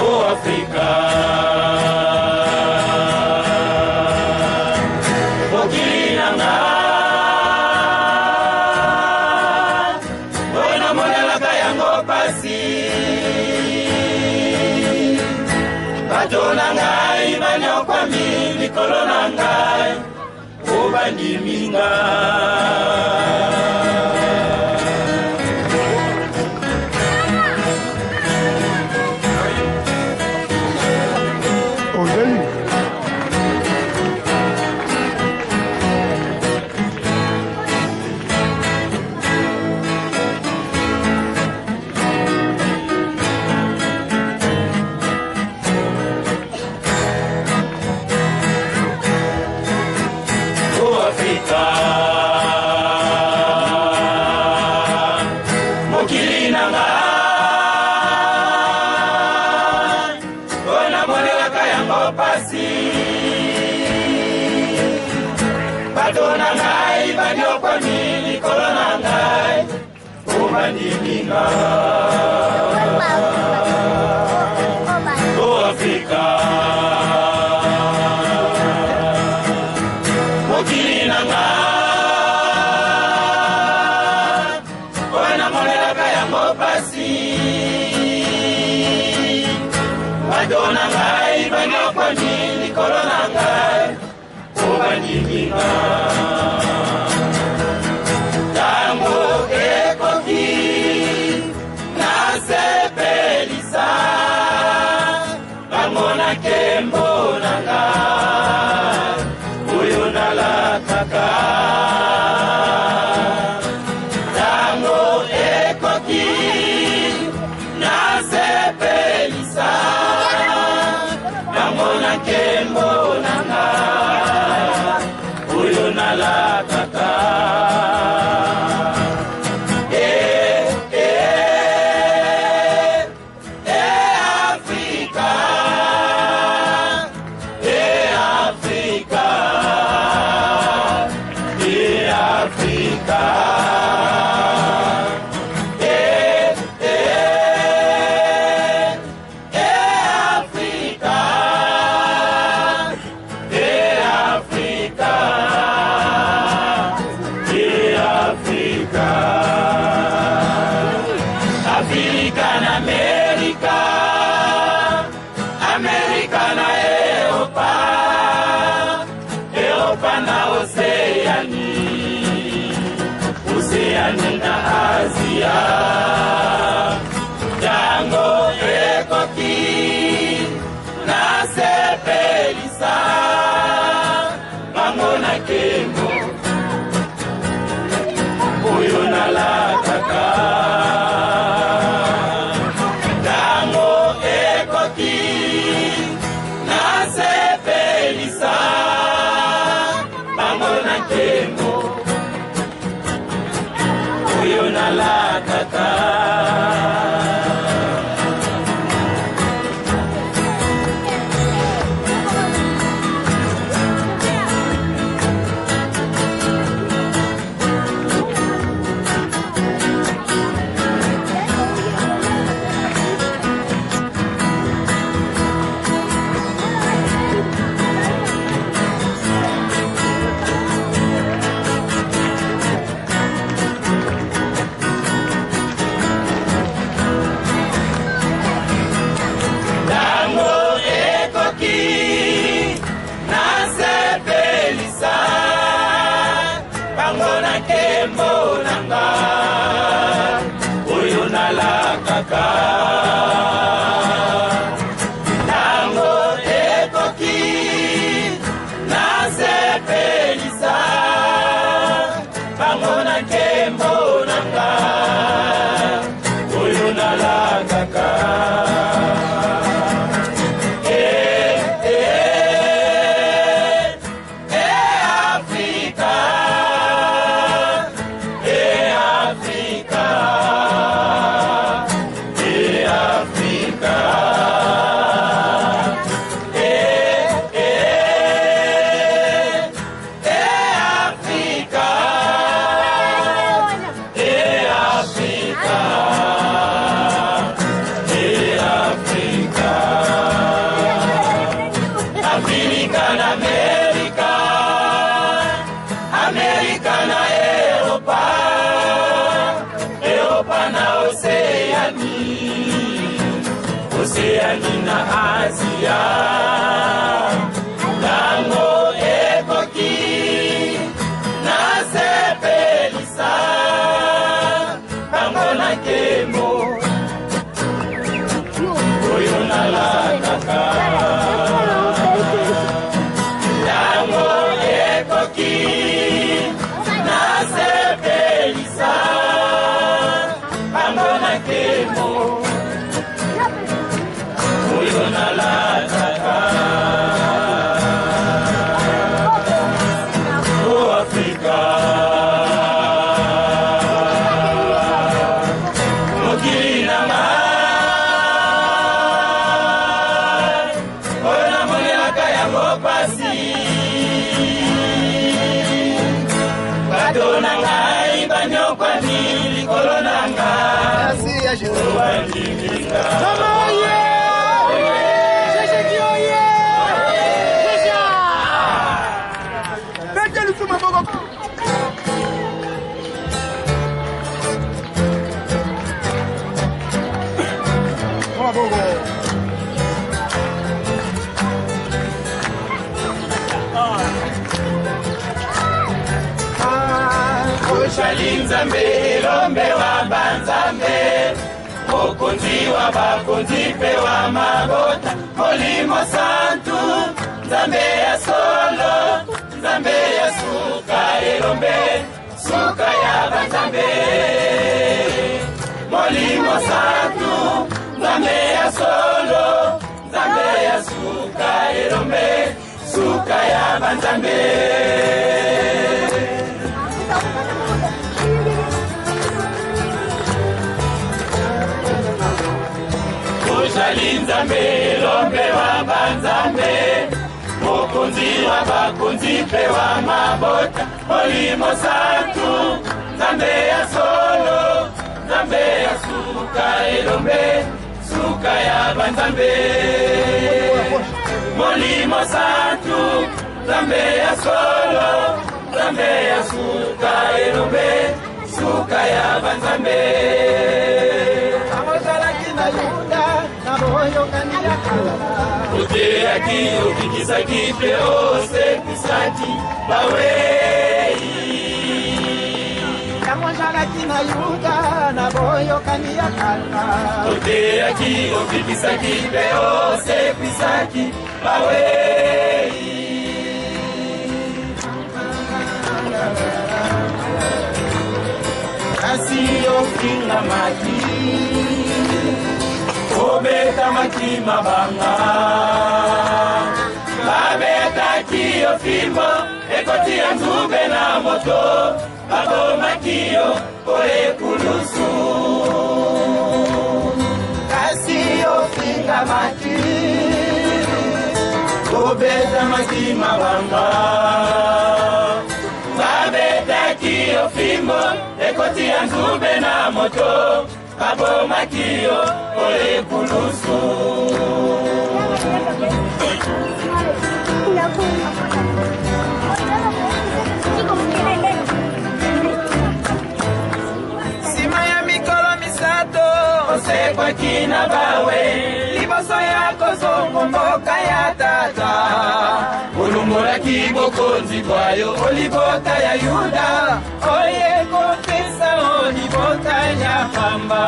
O Afrika, mokili na nga, oyo namonelaka yango pasi. Bato na ngai banyokwami likolo na ngai, o bandimi nga. O Afrika, mokili na nga, oyo namonelaka yango pasi. Bato na ngai banyokwami likolo na ngai, o bandimi nga. O Afrika, mokili na nga, oyo namonelaka yango pasi. Bato na ngai banyokwami likolo na ngai, o bandimi nga. Tango ekoki nasepelisa bango na nkembo na ngai oyo nalakaka. Tango ekoki nasepelisa bango na nkembo na ngai oyo nalakaka. Eh, eh, eh, Afrika, eh, Afrika, eh, Afrika, eh, eh, eh, Afrika, eh, Afrika, eh, Afrika. Afrika na Amerika, Amerika na Eropa, Eropa na Oseani, Oseani na Asia. Tango ekoki nasepelisa bango na nkembo oyo nalakaka. Tango ekoki nasepelisa bango na nkembo oyo nalakaka. Afrika na Amerika, Amerika na Eropa, Eropa na Oseani, Oseani na Asia. Tango ekoki nasepelisa bango na nkembo oyo nalataka. Tango ekoki nasepelisa bango na nkembo oyo nalataka. O Afrika, mokili na ngai oyo namonelaka yango pasi, bato na ngai banyokwami likolo na ngai bandimika. Bete lisusu maboko. Maboko. Ozali Nzambe, elombe wa banzambe, mokonzi wa bakonzi mpe wa mabota, Molimo Santu, Nzambe ya solo, Nzambe ya suka, elombe suka ya banzambe. Molimo Santu, Nzambe ya solo, Nzambe ya suka, elombe suka ya banzambe. Ozali Nzambe, elombe wa banzambe, mokonzi wa bakonzi mpe wa mabota, Molimo Santu, Nzambe ya solo, Nzambe ya suka, elombe suka ya banzambe. Molimo Santu, Nzambe ya solo, Nzambe ya suka, elombe suka ya banzambe. Ozalaki na Yuda na boyokani ya kala. Oteyaki, obikisaki mpe osekwisaki bawei. Ntango ozalaki na Yuda na boyokani ya kala. Oteyaki, obikisaki mpe osekwisaki bawei. Kasi ofingamaki, obetamaki mabanga, babetaki yo fimbo ekoti ya nzube na moto, babomaki yo po ekulusu. Kasi ofingamaki, obetamaki mabanga, babetaki yo fimbo ekoti ya nzube na moto, babomaki yo po ekulusu. Nsima ya mikolo 3 osekwaki na bawe liboso ya kozongo mboka ya tata. Olongolaki bokonzi bwa yo o libota ya Yuda, oye kopesa o libota ya pamba,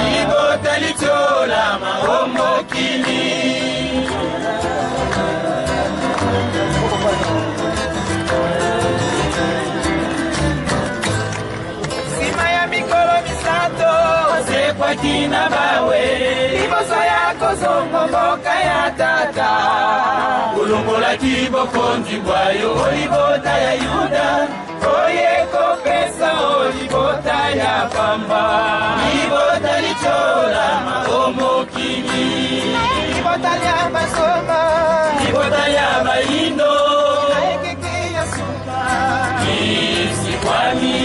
libota litiolama o mokili. Nsima ya mikolo 3 osekwaki na bawe liboso ya kozongo mboka ya tata. Olongolaki bokonzi bwa yo o libota ya Yuda, oye kopesa o libota ya pamba, libota litiolama o mokili, libota lya basoma, libota lya bayindo, na ekeke ya suka lisikwami,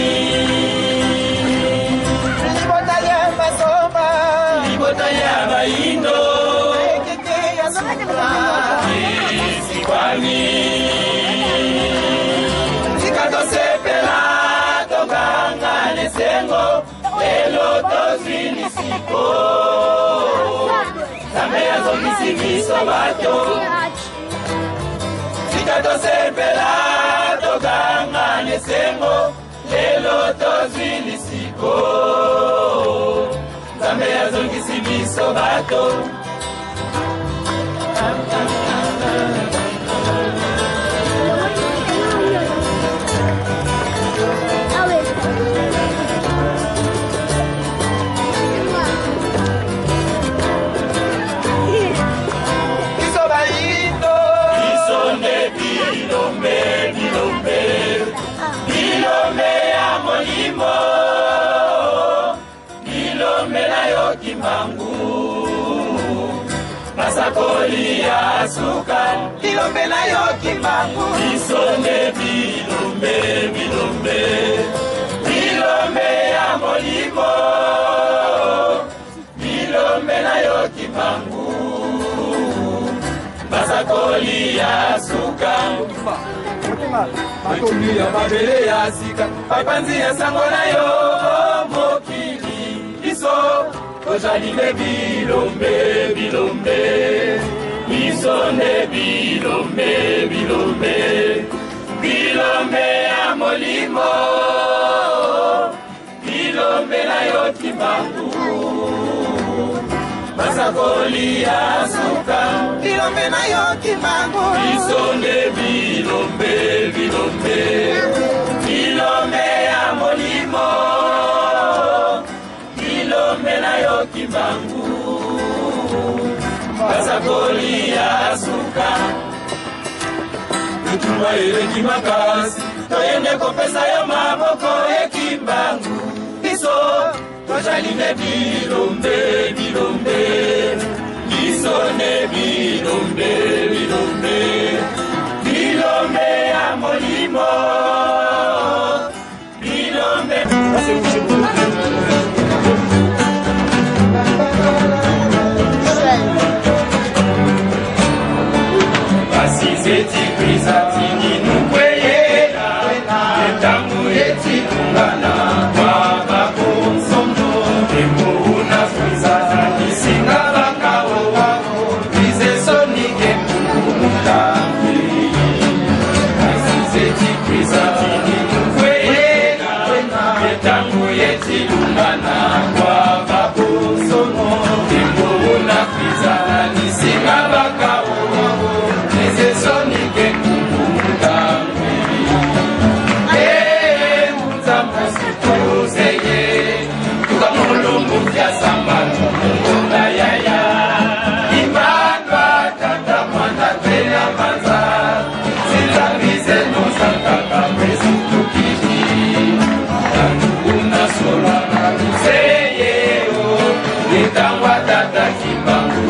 libota lya basoma, libota lya bayindo, na ekeke ya suka lisikwami. azongisi biso bato. Tika tosepela, toganga na esengo, lelo tozwi lisiko. Nzambe azongisi biso bato. Biso bayindo, biso nde bilombe, bilombe, bilombe ya molimo, bilombe na yo Kimbangu, basakoli ya suka, bilombe na yo Kimbangu, biso nde bilombe, bilombe, bilombe ya molimo, bilombe na yo Kimbangu, basakoli ya suka. Batumbi ya mabele ya sika, bapanzi ya sango na yo mokili, biso tozali nde bilombe, bilombe, biso nde bilombe, bilombe, bilombe ya molimo, bilombe na yo Kimbangu, basakoli ya suka, bilombe na yo Kimbangu, biso nde bilombe, bilombe, bilombe ya molimo, bilombe na yo Kimbangu, basakoli ya suka. Bitumba eleki makasi, toyende kopesa yo maboko e Kimbangu, biso tozali nde bilombe, bilombe, biso nde bilombe, bilombe, bilombe ya molimo, bilombe. Basizeti krizatini nukweyela etangu etitungana kwa bakonsondo emuna kwizazanisinga bakao izesonike mukumutambi. Basizeti krizatini nukweyela etangu etilungana kwa bakonsondo emuna kwizazanisinga bakao ezesonike mukumutambi. Tata Kimbangu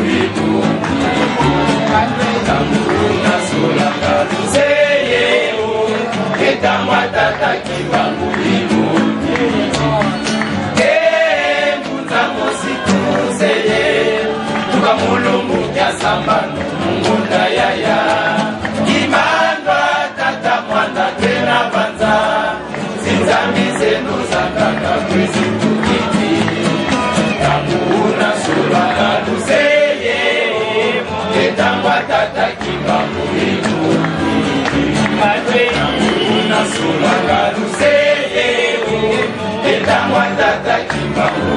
Tata Kimbangu.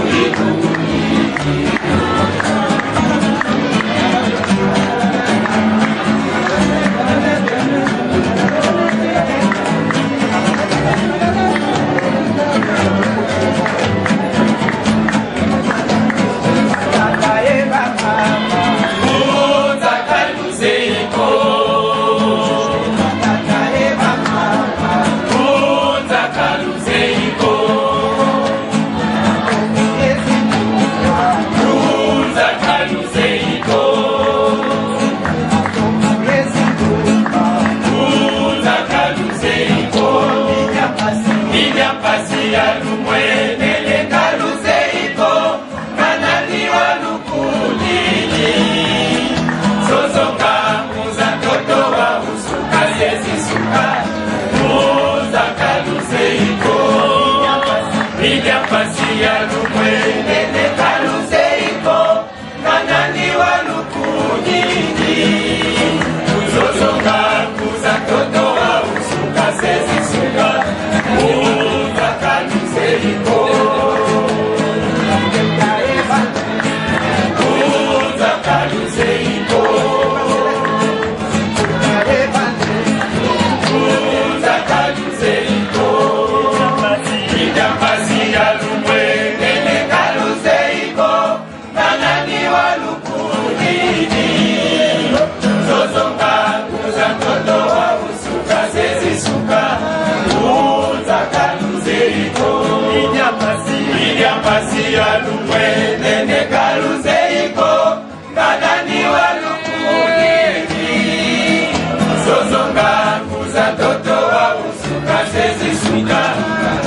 Tunza toto wa usuka sezisuka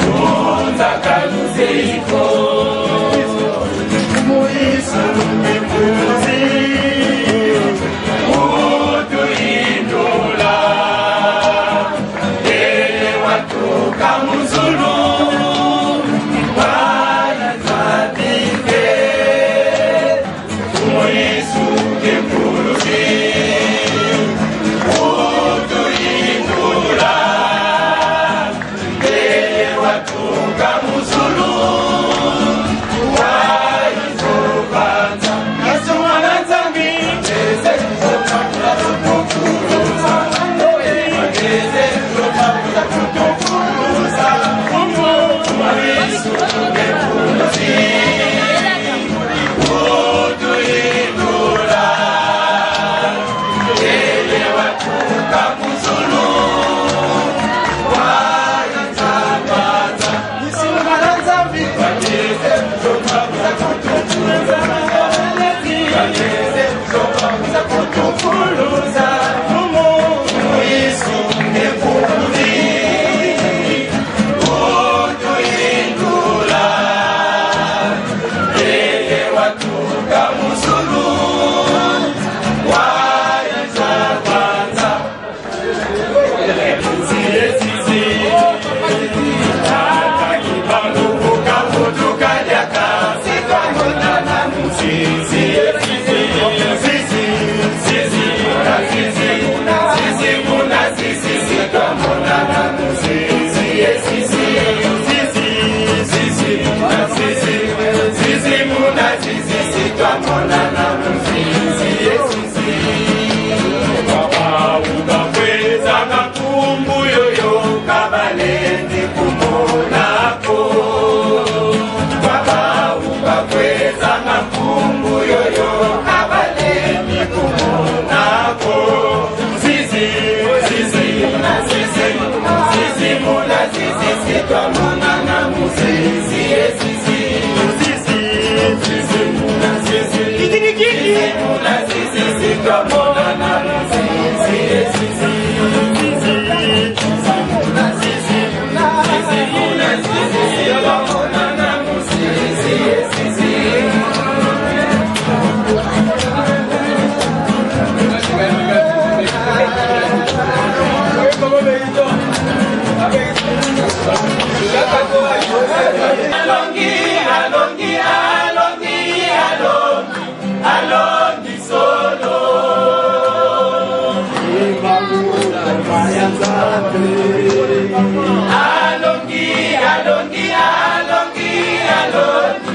Tunza kaluzeiko Muisu Utuindula Ele watuka muzulu Waya zabike Muisu kekuluzi Utuindula Ele watuka muzulu Waizobanza Yesu mwana Nzambi Alongi, alongi, alongi, alongi, alongi solo. Alongi, alongi, alongi, alongi,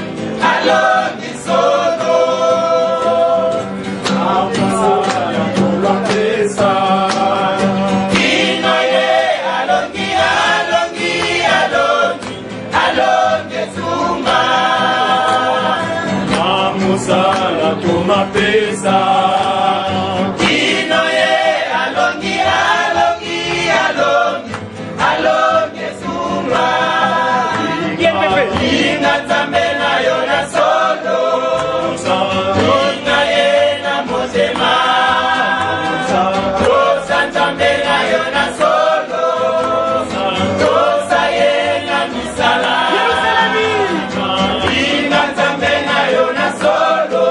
alongi solo. Kinoye, alongi, alongi, alongi, alongi zuma. Namusala tomapesa Kinoye, alongi, alongi, alongi, alongi zuma. Inga nzambe na yo na solo. Inga ye na motema. Tosa nzambe na yo na solo. Tosa ye na misala. Inga nzambe na yo na solo.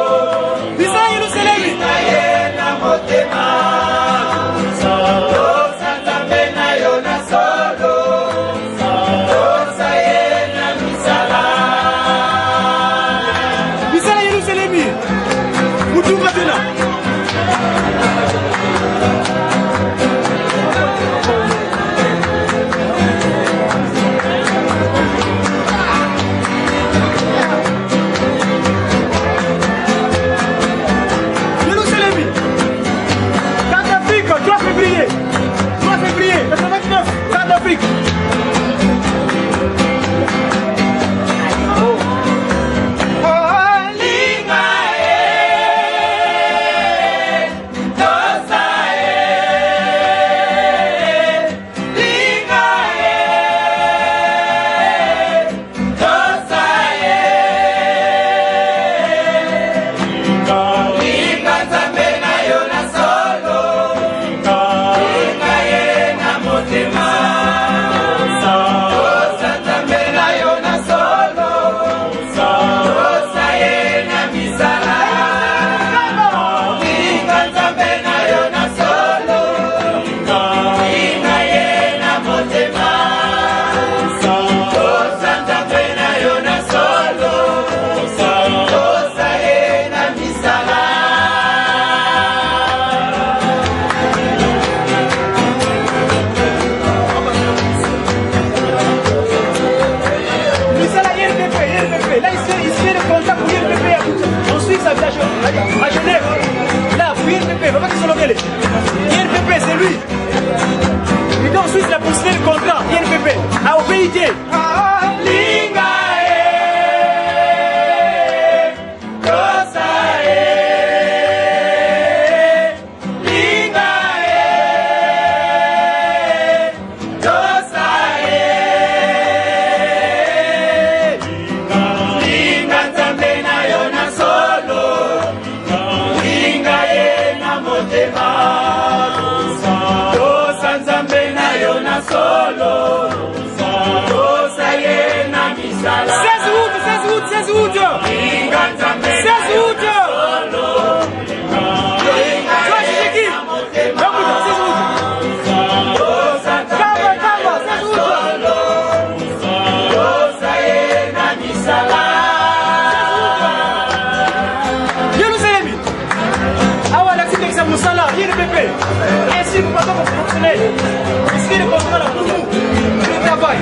pour signer le contrat INPP a obéi te. Linga e, tosa e, linga e, tosa e, linga Nzambe na yo na solo, linga ye na motema, tosa Nzambe na yo na solo, tosa ye na misala. 16 août, 16 août, 16 août. Linga Nzambe 16 na yo août. na solo, linga Toi, ye c'est qui na motema, Bakuta, 16 août. tosa Kamba, Nzambe na kamba, yo na 16 août. solo, tosa ye na misala. Yerusalemi. Awa alakisi ndekisa mosala INPP. Ainsi nous partons comme professionnels. Ici le contrat là pour nous. Le travail.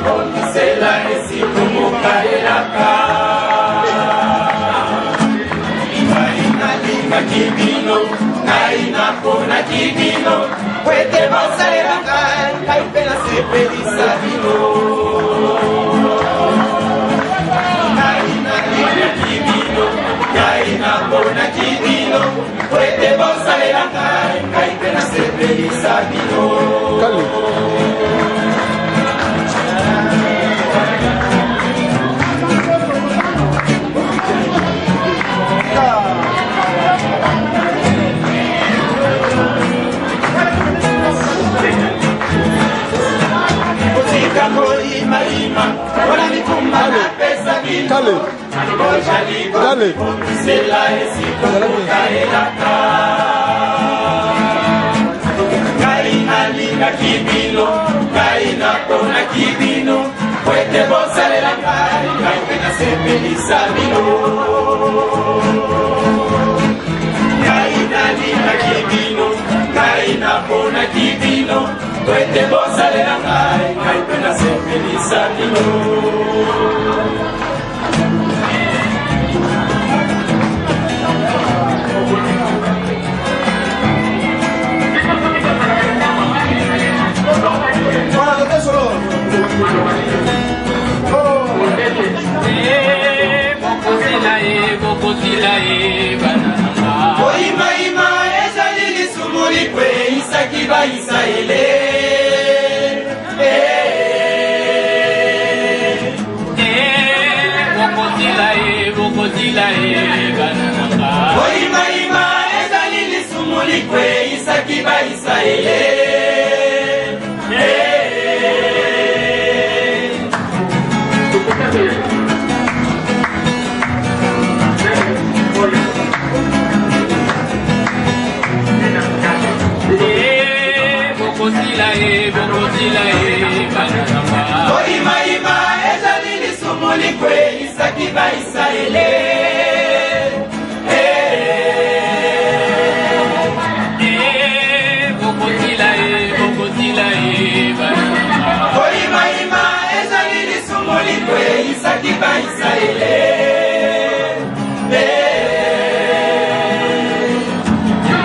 komibongisela esika mokalelaka. Ngai nalingaki bino, ngai naponaki bino, po ete bosalela ngai, ngai mpe nasepelisa bino. Ngai nalingaki bino, ngai naponaki bino, po ete bosalela ngai, ngai mpe nasepelisa bino. Kotika koyimayima mpona mikumba napesa bino, bozali komibongisela esika kokalelaka. Ngai nalingaki bino, ngai naponaki bino, po ete bosalela ngai, ngai mpe nasepelisa bino. Ngai nalingaki bino, ngai naponaki bino, po ete bosalela ngai, ngai mpe nasepelisa bino. Koyimayima ezali lisumu likweyisaki Baisraele. Koyimayima ezali lisumu likweyisaki Baisraele. Koyimayima ezali lisumu likweyisaki Baisraele. Koyimayima ezali lisumu likweyisaki Baisraele.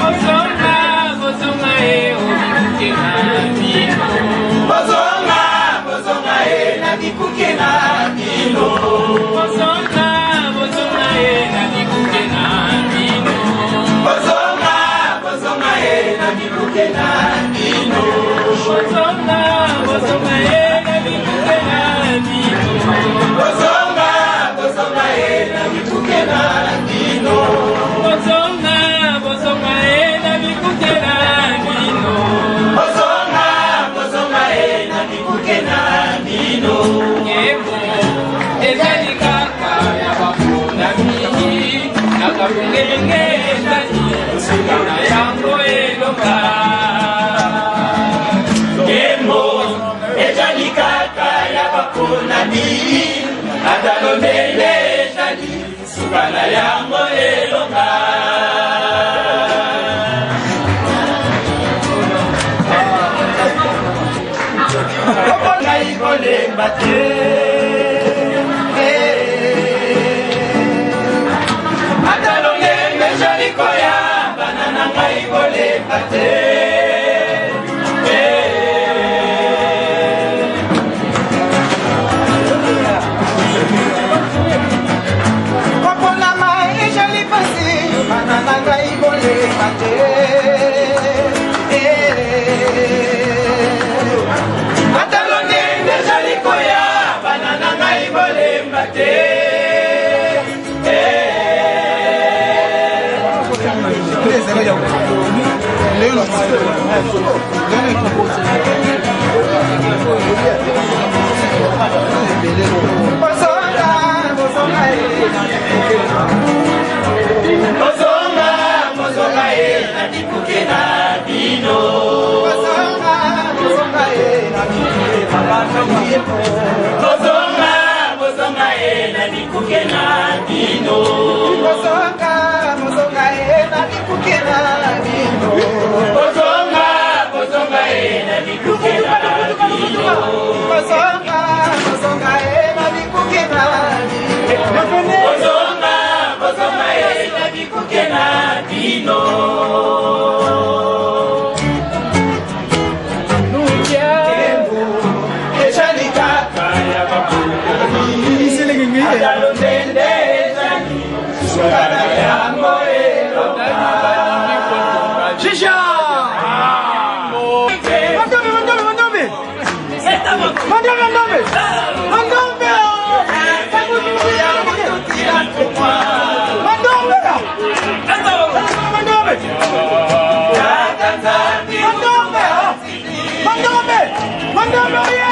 Bozonga, bozonga e na bikuke na bino. Bozonga, bozonga e na bikuke na bino. Bozonga, bozonga e na bikuke na bino. Bozonga, bozonga e na bikuke na bino. Bozonga, bozonga e na bikuke na bino. Bozonga, bozonga e na bikuke na bino. Bozonga, bozonga e na bikuke na bino. Nkembo ezali kaka ya baponami, makambo ndenge ezali suka na yango elonga. Nkembo ezali kaka ya baponami, ata londenge ezali suka na yango elonga. Ngai kolemba te, ata londenge ezali koya, bana na ngai kolemba te. Koponama ezali pasi, bana na ngai kolemba te. Ata londenge ezali koya, bana na ngai bolemba te. Bozonga, bozonga e na bikuke na. Bozonga, bozonga e na bikuke na bino. Bozonga, bozonga e na bikuke na bino. Bozonga, bozonga e na bikuke na bino. Bozonga, bozonga e na bikuke na bino. Bozonga, bozonga e na bikuke na bino. Bozonga, bino. Ezali kaka ya bakonzi. Ata londende ezali suka na yango elonga. Shisha! Mandombe, mandombe, mandombe! Mandombe, mandombe! Mandombe! Mandombe! Mandombe! Mandombe! Mandombe! Mandombe, oye!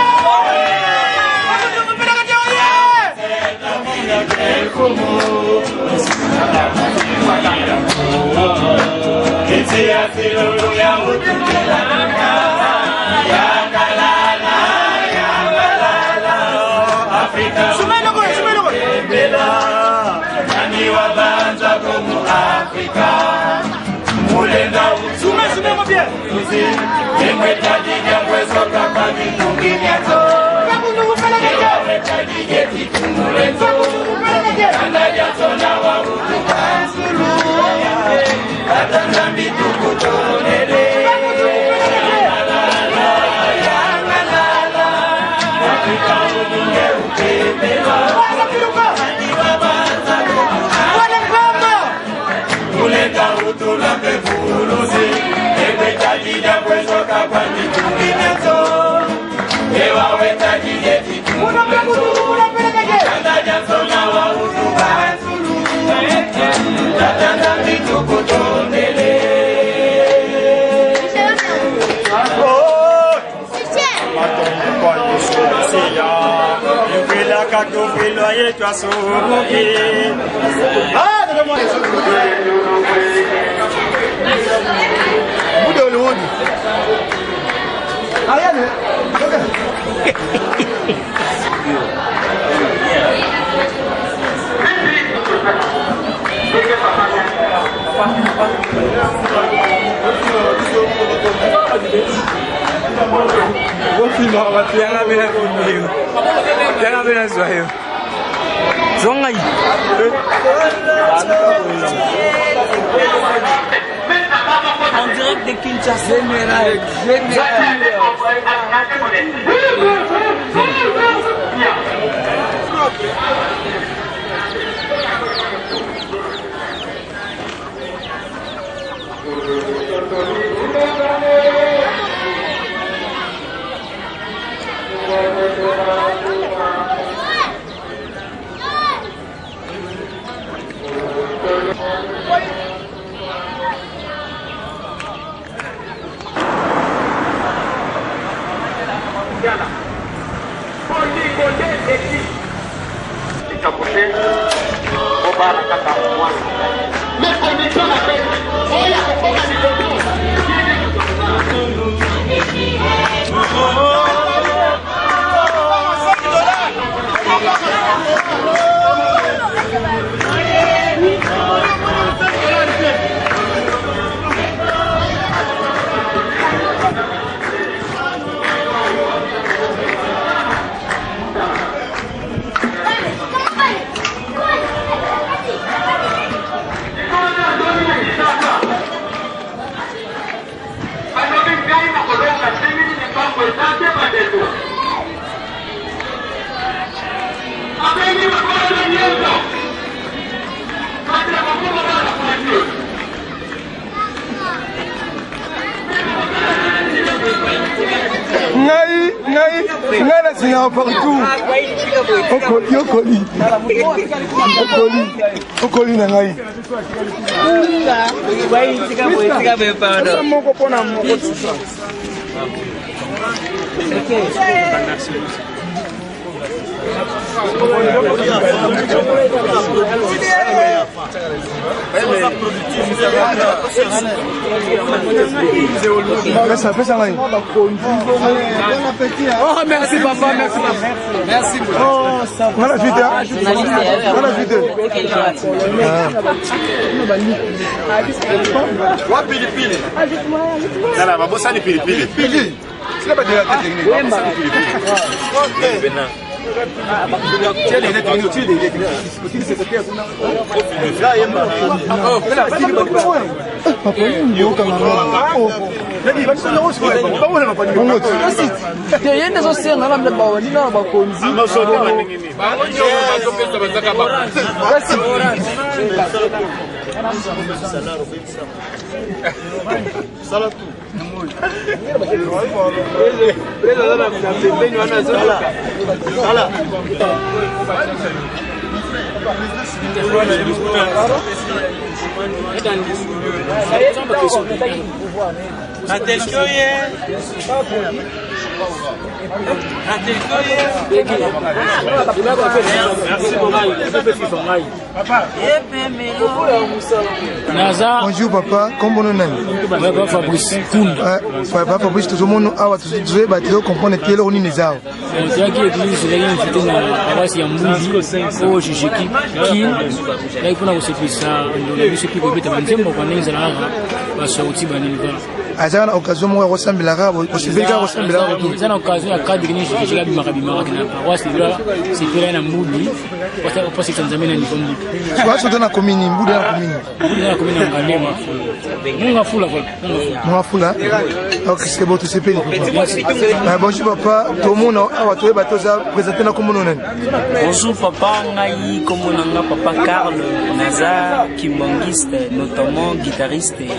Mude Hollywood. Ayane. Bofilmaka bato yanga mpe na filme yo yanga mpe nazwa yo zwa ngai. En direct de Kinshasa. Général, général. Ngai ngai ngai nasingaka partout, okoli okoli okoli okoli na ngai moko mpona moko. Pesa, pesa ngai. Oh, merci papa, merci papa. Merci. Oh, ça va. Nga nazwi te. Nga nazwi te. Wa pilipili. Tala babosani pilipili. Pilipili. Sina badela te. Babosani pilipili. Te ye nde ezosenga na banina na bakonzi. Kasi Bonjour papa, kombo no nani? Papa Fabrice Kunda. Papa Fabrice tozomona awa tozoyeba te comprendre te eloko nini eza awa. Tozalaki église ezalaki invité na paroisse ya Mbudi oyo Jejeki Kin ezalaki mpona kosepelisa ndeko na biso mpe kobeta banzembo kwa ndenge ezalaka basorti banini voilà. Aza na occasion moko ya kosambela kaka kosepeli kaka kosambela kaka kotu. Eza na occasion ya cadre nini Jejeki abimaka bimaka na paroisse lelo sepelaki na Mbudi opasisa Nzambe na niveau Mbudi. Soki oza na commune Mbudi na commune. Mbudi na commune ya Ngandema. Munga fula voilà. Munga fula. Ok, c'est bon, tosepeli papa. Bonjour papa, tomona awa toyeba toza présenter na kombo nani? Bonjour papa, ngai kombo na nga papa Karl, naza kimbangiste, notamment guitariste ya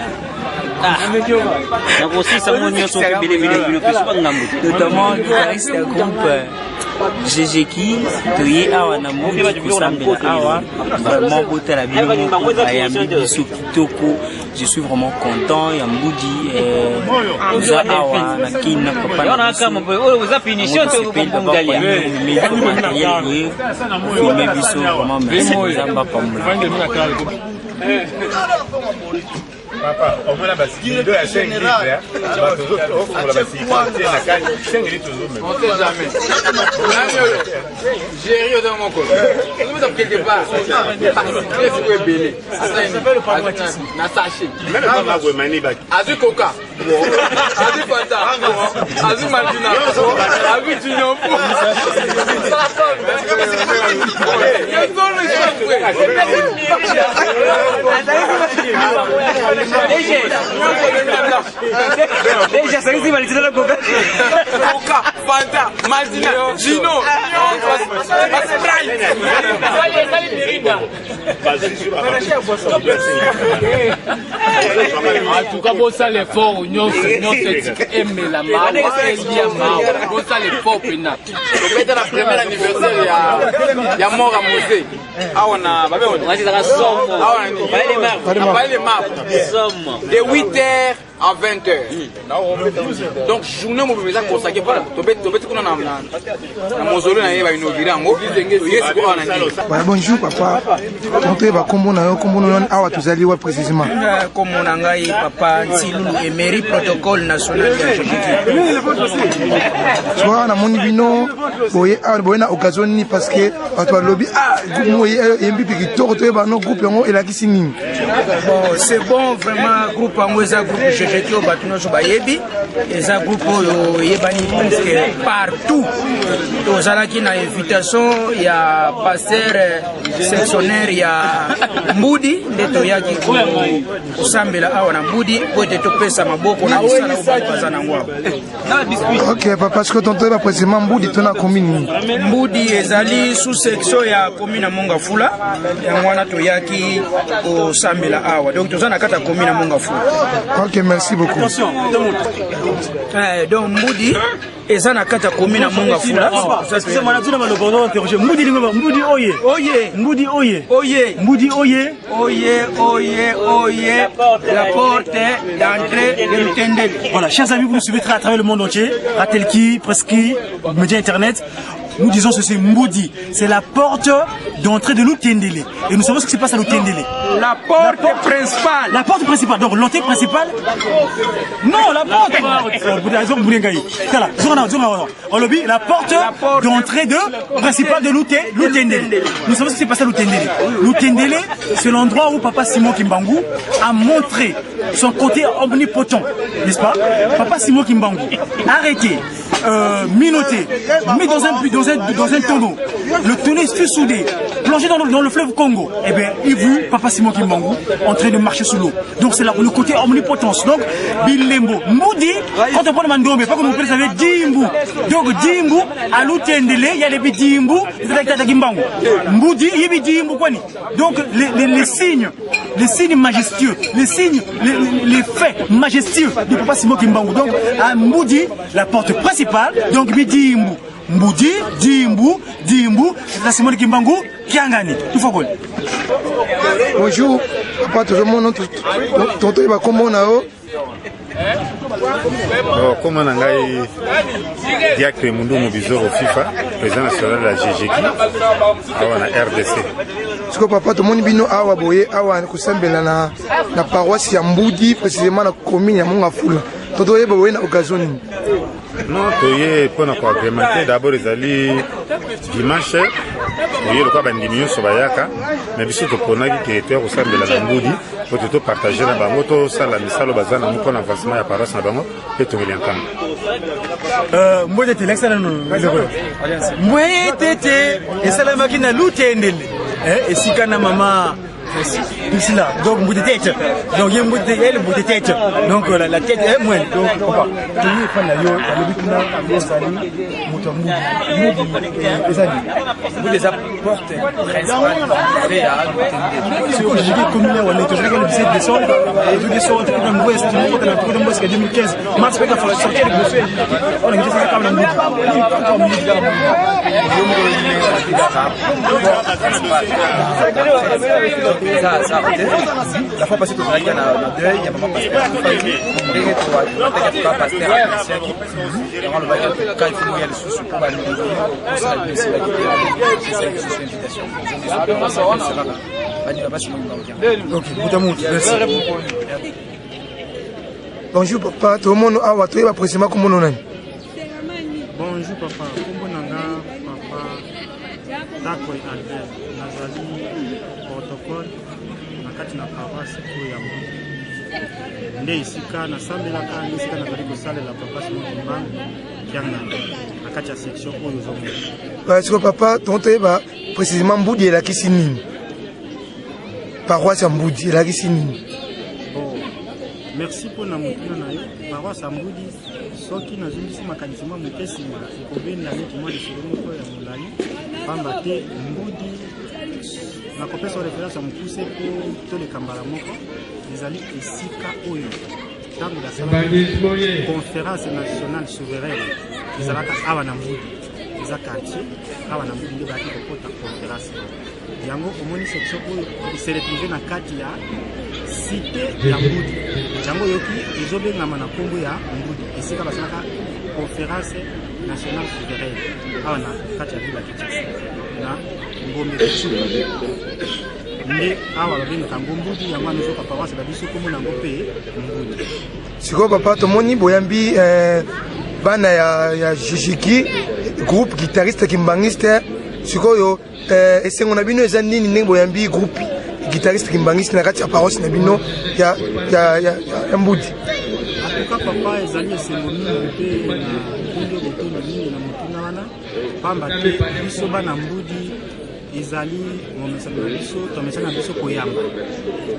nakosisa ngo nyonso ebele ebele bino mpe soka ngambo notamment guitariste ya groupe Jejeki toye awa na Mbudi kosambela awa vraiment botala bino moko bayambi biso kitoko je suis vraiment content ya Mbudi toza awa na Kin na papa na biso matériel boye filme biso vraiment merci Nzambe apambola. Papa, omona basido ya 5 litre bato ofungola basika na kati 5 litre ozomema. On sait jamais. Nani oyo? Géri oza moko. Ozometa quelque part. Basike ebele. Na sachet. Même pas magwemani baki. Azwi coca. Azwi fanta. Azwi maltina. Azwi junior. Coca, Fanta, Maltina, Gino, Sprite. En tout cas, bosala effort nyonso nyonso etika emela mawa elia mawa bosala effort mpena tobeta na premier anniversaire ya ya mort ya Mose awa na babe awa na nini Palais de Marbre de 8h à 20h donc journée mobimba eza consacré mpona tobeti kuna na mausolée na ye bainaugure yango toye sikoyo awa na nini. Voilà, bonjour papa. Tonto kombo na yo kombo na awa tozali wa précisément. Kombo na ngai papa Nsilulu Emery protocole national ya Jejeki. Soa namoni bino boye awa boye na occasion nini parce que bato balobi ah groupe moko eyembi mpe kitoko toyeba no groupe yango elakisi nini. Bon, c'est bon vraiment groupe yango eza groupe Jejeki oyo bato nyonso bayebi eza groupe oyo eyebani presque partout. Tozalaki na invitation ya pasteur sectionnaire ya Mbudi nde toyaki kosambela awa na Mbudi po ete topesa maboko na misala oyo bato baza nango awa. Ok papa, ce que tonto yeba précisément Mbudi to na commune nini? Mbudi ezali sous section ya commune ya Mongafula, yango wana toyaki kosambela awa, donc toza na kati ya commune ya Mongafula. Ok, merci beaucoup. Eh, donc Mbudi eza na kati ya commune ya Mongafula. Excusez-moi, natuna maloba ozo interroger. Mbudi lingo Mbudi oye. Oye. Mbudi oye. Oye. Mbudi oye. Oye, oye, oye. La porte d'entrée de Lutendele. Voilà, chers amis, vous nous suivez à travers le monde entier. Ratelki, Preski, Média Internet. Nous disons ceci, Mboudi, c'est la porte d'entrée de Lutendele. Et nous savons ce qui se passe à Lutendele. La porte, principale. La porte principale, donc l'entrée principale. Non, la porte. Olobi, la porte d'entrée de principale de Lutendele. Nous savons ce qui s'est passé à Lutendele. Lutendele, c'est l'endroit où papa Simon Kimbangu a montré son côté omnipotent, n'est-ce pas? Papa Simon Kimbangu, arrêté, menotté, mis dans un dans un tonneau. Le tonneau fut soudé, plongé dans le fleuve Congo. Eh bien, il vit Papa Simon Kimbangu en train de marcher sous l'eau. Donc c'est le côté omnipotence. Donc, Bilembo, Moudi, quand on prend Mandombe, pas comme vous savez, Dimbu. Donc Dimbu, Alutendele, il y a les Dimbu, Kimbangu. Moudi, il y a Dimbu, quoi. Donc les signes, les signes majestueux, les signes, les faits majestueux de Papa Simon Kimbangu. Donc à Moudi, la porte principale, donc Dimbu. Mbudi, Dimbu, Dimbu, la Simon Kimbangu, Kiangani. Tout faut Bonjour, papa, tozomona totoyeba kombo na yo. Kombo na ngai Diacre Mundumu Bizoro FIFA, président national ya GGK awa na RDC. Sikoyo papa, tomoni bino awa boye awa kosambela na paroisse ya Mbudi, précisément na commune ya Mongafula. Totoyeba boye na occasion nini? Non, toye mpona koagrémenter. D'abord ezali dimanche, toye lokola bandimi nyonso bayaka, mais biso toponaki ke toya kosambela na Mbudi po te topartage na bango, tosala misalo baza nango mpona avancement ya paroisse na bango mpe tongeli ya nkamba. Mbote te, lakisa nano eloko. Mbwe te esalamaki na Lutendele, esika na mama Priscilla. Donc mbote tete, donc ye mbote, elle mbote tete, donc la tête est moine. Donc papa, toyi epa na yo, alobi kuna ozali moto ya Mbudi. Mbudi ezali Mbudi eza porte principale ya Sikoyo jiki commune wana tozalaki le 17 décembre, tozoki sorti kuna Mbwes, tozokota na Mbwes 2015 mars, mpe sorti ya liboso oyo na Kinshasa kaka na Mbudi. Mbudi kaka Eza hasard te. La fois passée tozalaki na deuil ya mama pasteur akufaki, ndenge toataki atuka pasteur apresiaki yango, alobaki atuka il faut boya lisusu mpo bandimi kosala bino esilaki te, esali lisusu invitation kaka bandima basi. Ok, Butamutu, merci. Bonjour papa, tomona awa, toyeba précisément komona nani? Bonjour papa, kombo na nga papa Takoy Albert, nazali protocole na kati na paroisse oyo ya Mbudi. Nde esika nasambelaka, nde esika nazali kosalela papa Simon Kimbangu Kiangani na kati ya section oyo ozomona. Sikoyo papa, tongo toyeba précisément Mbudi elakisi nini? Paroisse ya Mbudi elakisi nini? Bon, merci mpona motuna na yo. Paroisse ya Mbudi, soki nazongisi makanisi mwa moke nsima, ekobenda neti mwa lisolo moko ya molai, pamba te Mbudi, nakopesa référence ya mokuse mpo toleka mbala moko, ezali esika oyo ntango basalaki conférence nationale souveraine, ezalaka awa na Mbudi. Eza quartier awa na Mbudi nde bayaki kokota conférence yango. Omoni section oyo se retrouve na kati ya cité ya Mbudi, yango oyoki ezobengama na nkombo ya Mbudi, esika basalaka conférence nationale souveraine awa na kati ya ville ya Kinshasa na Ngombe nde awa babengaka yango Mbudi. Yango wana ozoka paroisse na biso kombo nango mpe Mbudi. Sikoyo papa, tomoni boyambi bana ya Jijiki, groupe guitariste kimbangiste. Sikoyo esengo na bino eza nini ndenge boyambi groupe guitariste kimbangiste na kati ya paroisse na bino ya Mbudi? Atuka papa, ezali esengo mingi mpe na tondi botondi mingi na motuna wana, pamba te biso bana Mbudi ezali momesano na biso, tomesana na biso koyamba,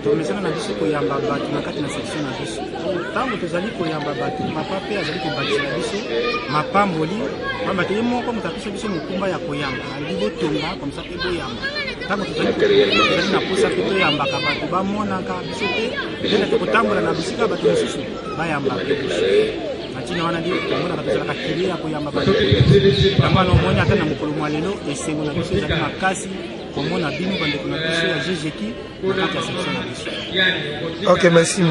tomesana na biso koyamba bato na kati na section na biso. Ntango tozali koyamba bato, papa mpe azali kobakisela biso mapamboli, pamba te ye moko moto apesa biso mokumba ya koyamba. Alobi botonga comme ça mpe boyamba. Ntango tozali na posa mpe toyambaka bato, bamonaka biso te ndenge tokotambola na bisika bato mosusu bayamba mpe biso. Na ntina wana nde tomonaka tozalaka kilie ya koyamba bato. Yango wana omoni ata na mokolo mwa lelo, esengo na biso ezali makasi komona bino bandeko na biso ya GGK na kati ya section na biso. Ok, merci.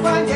Papa.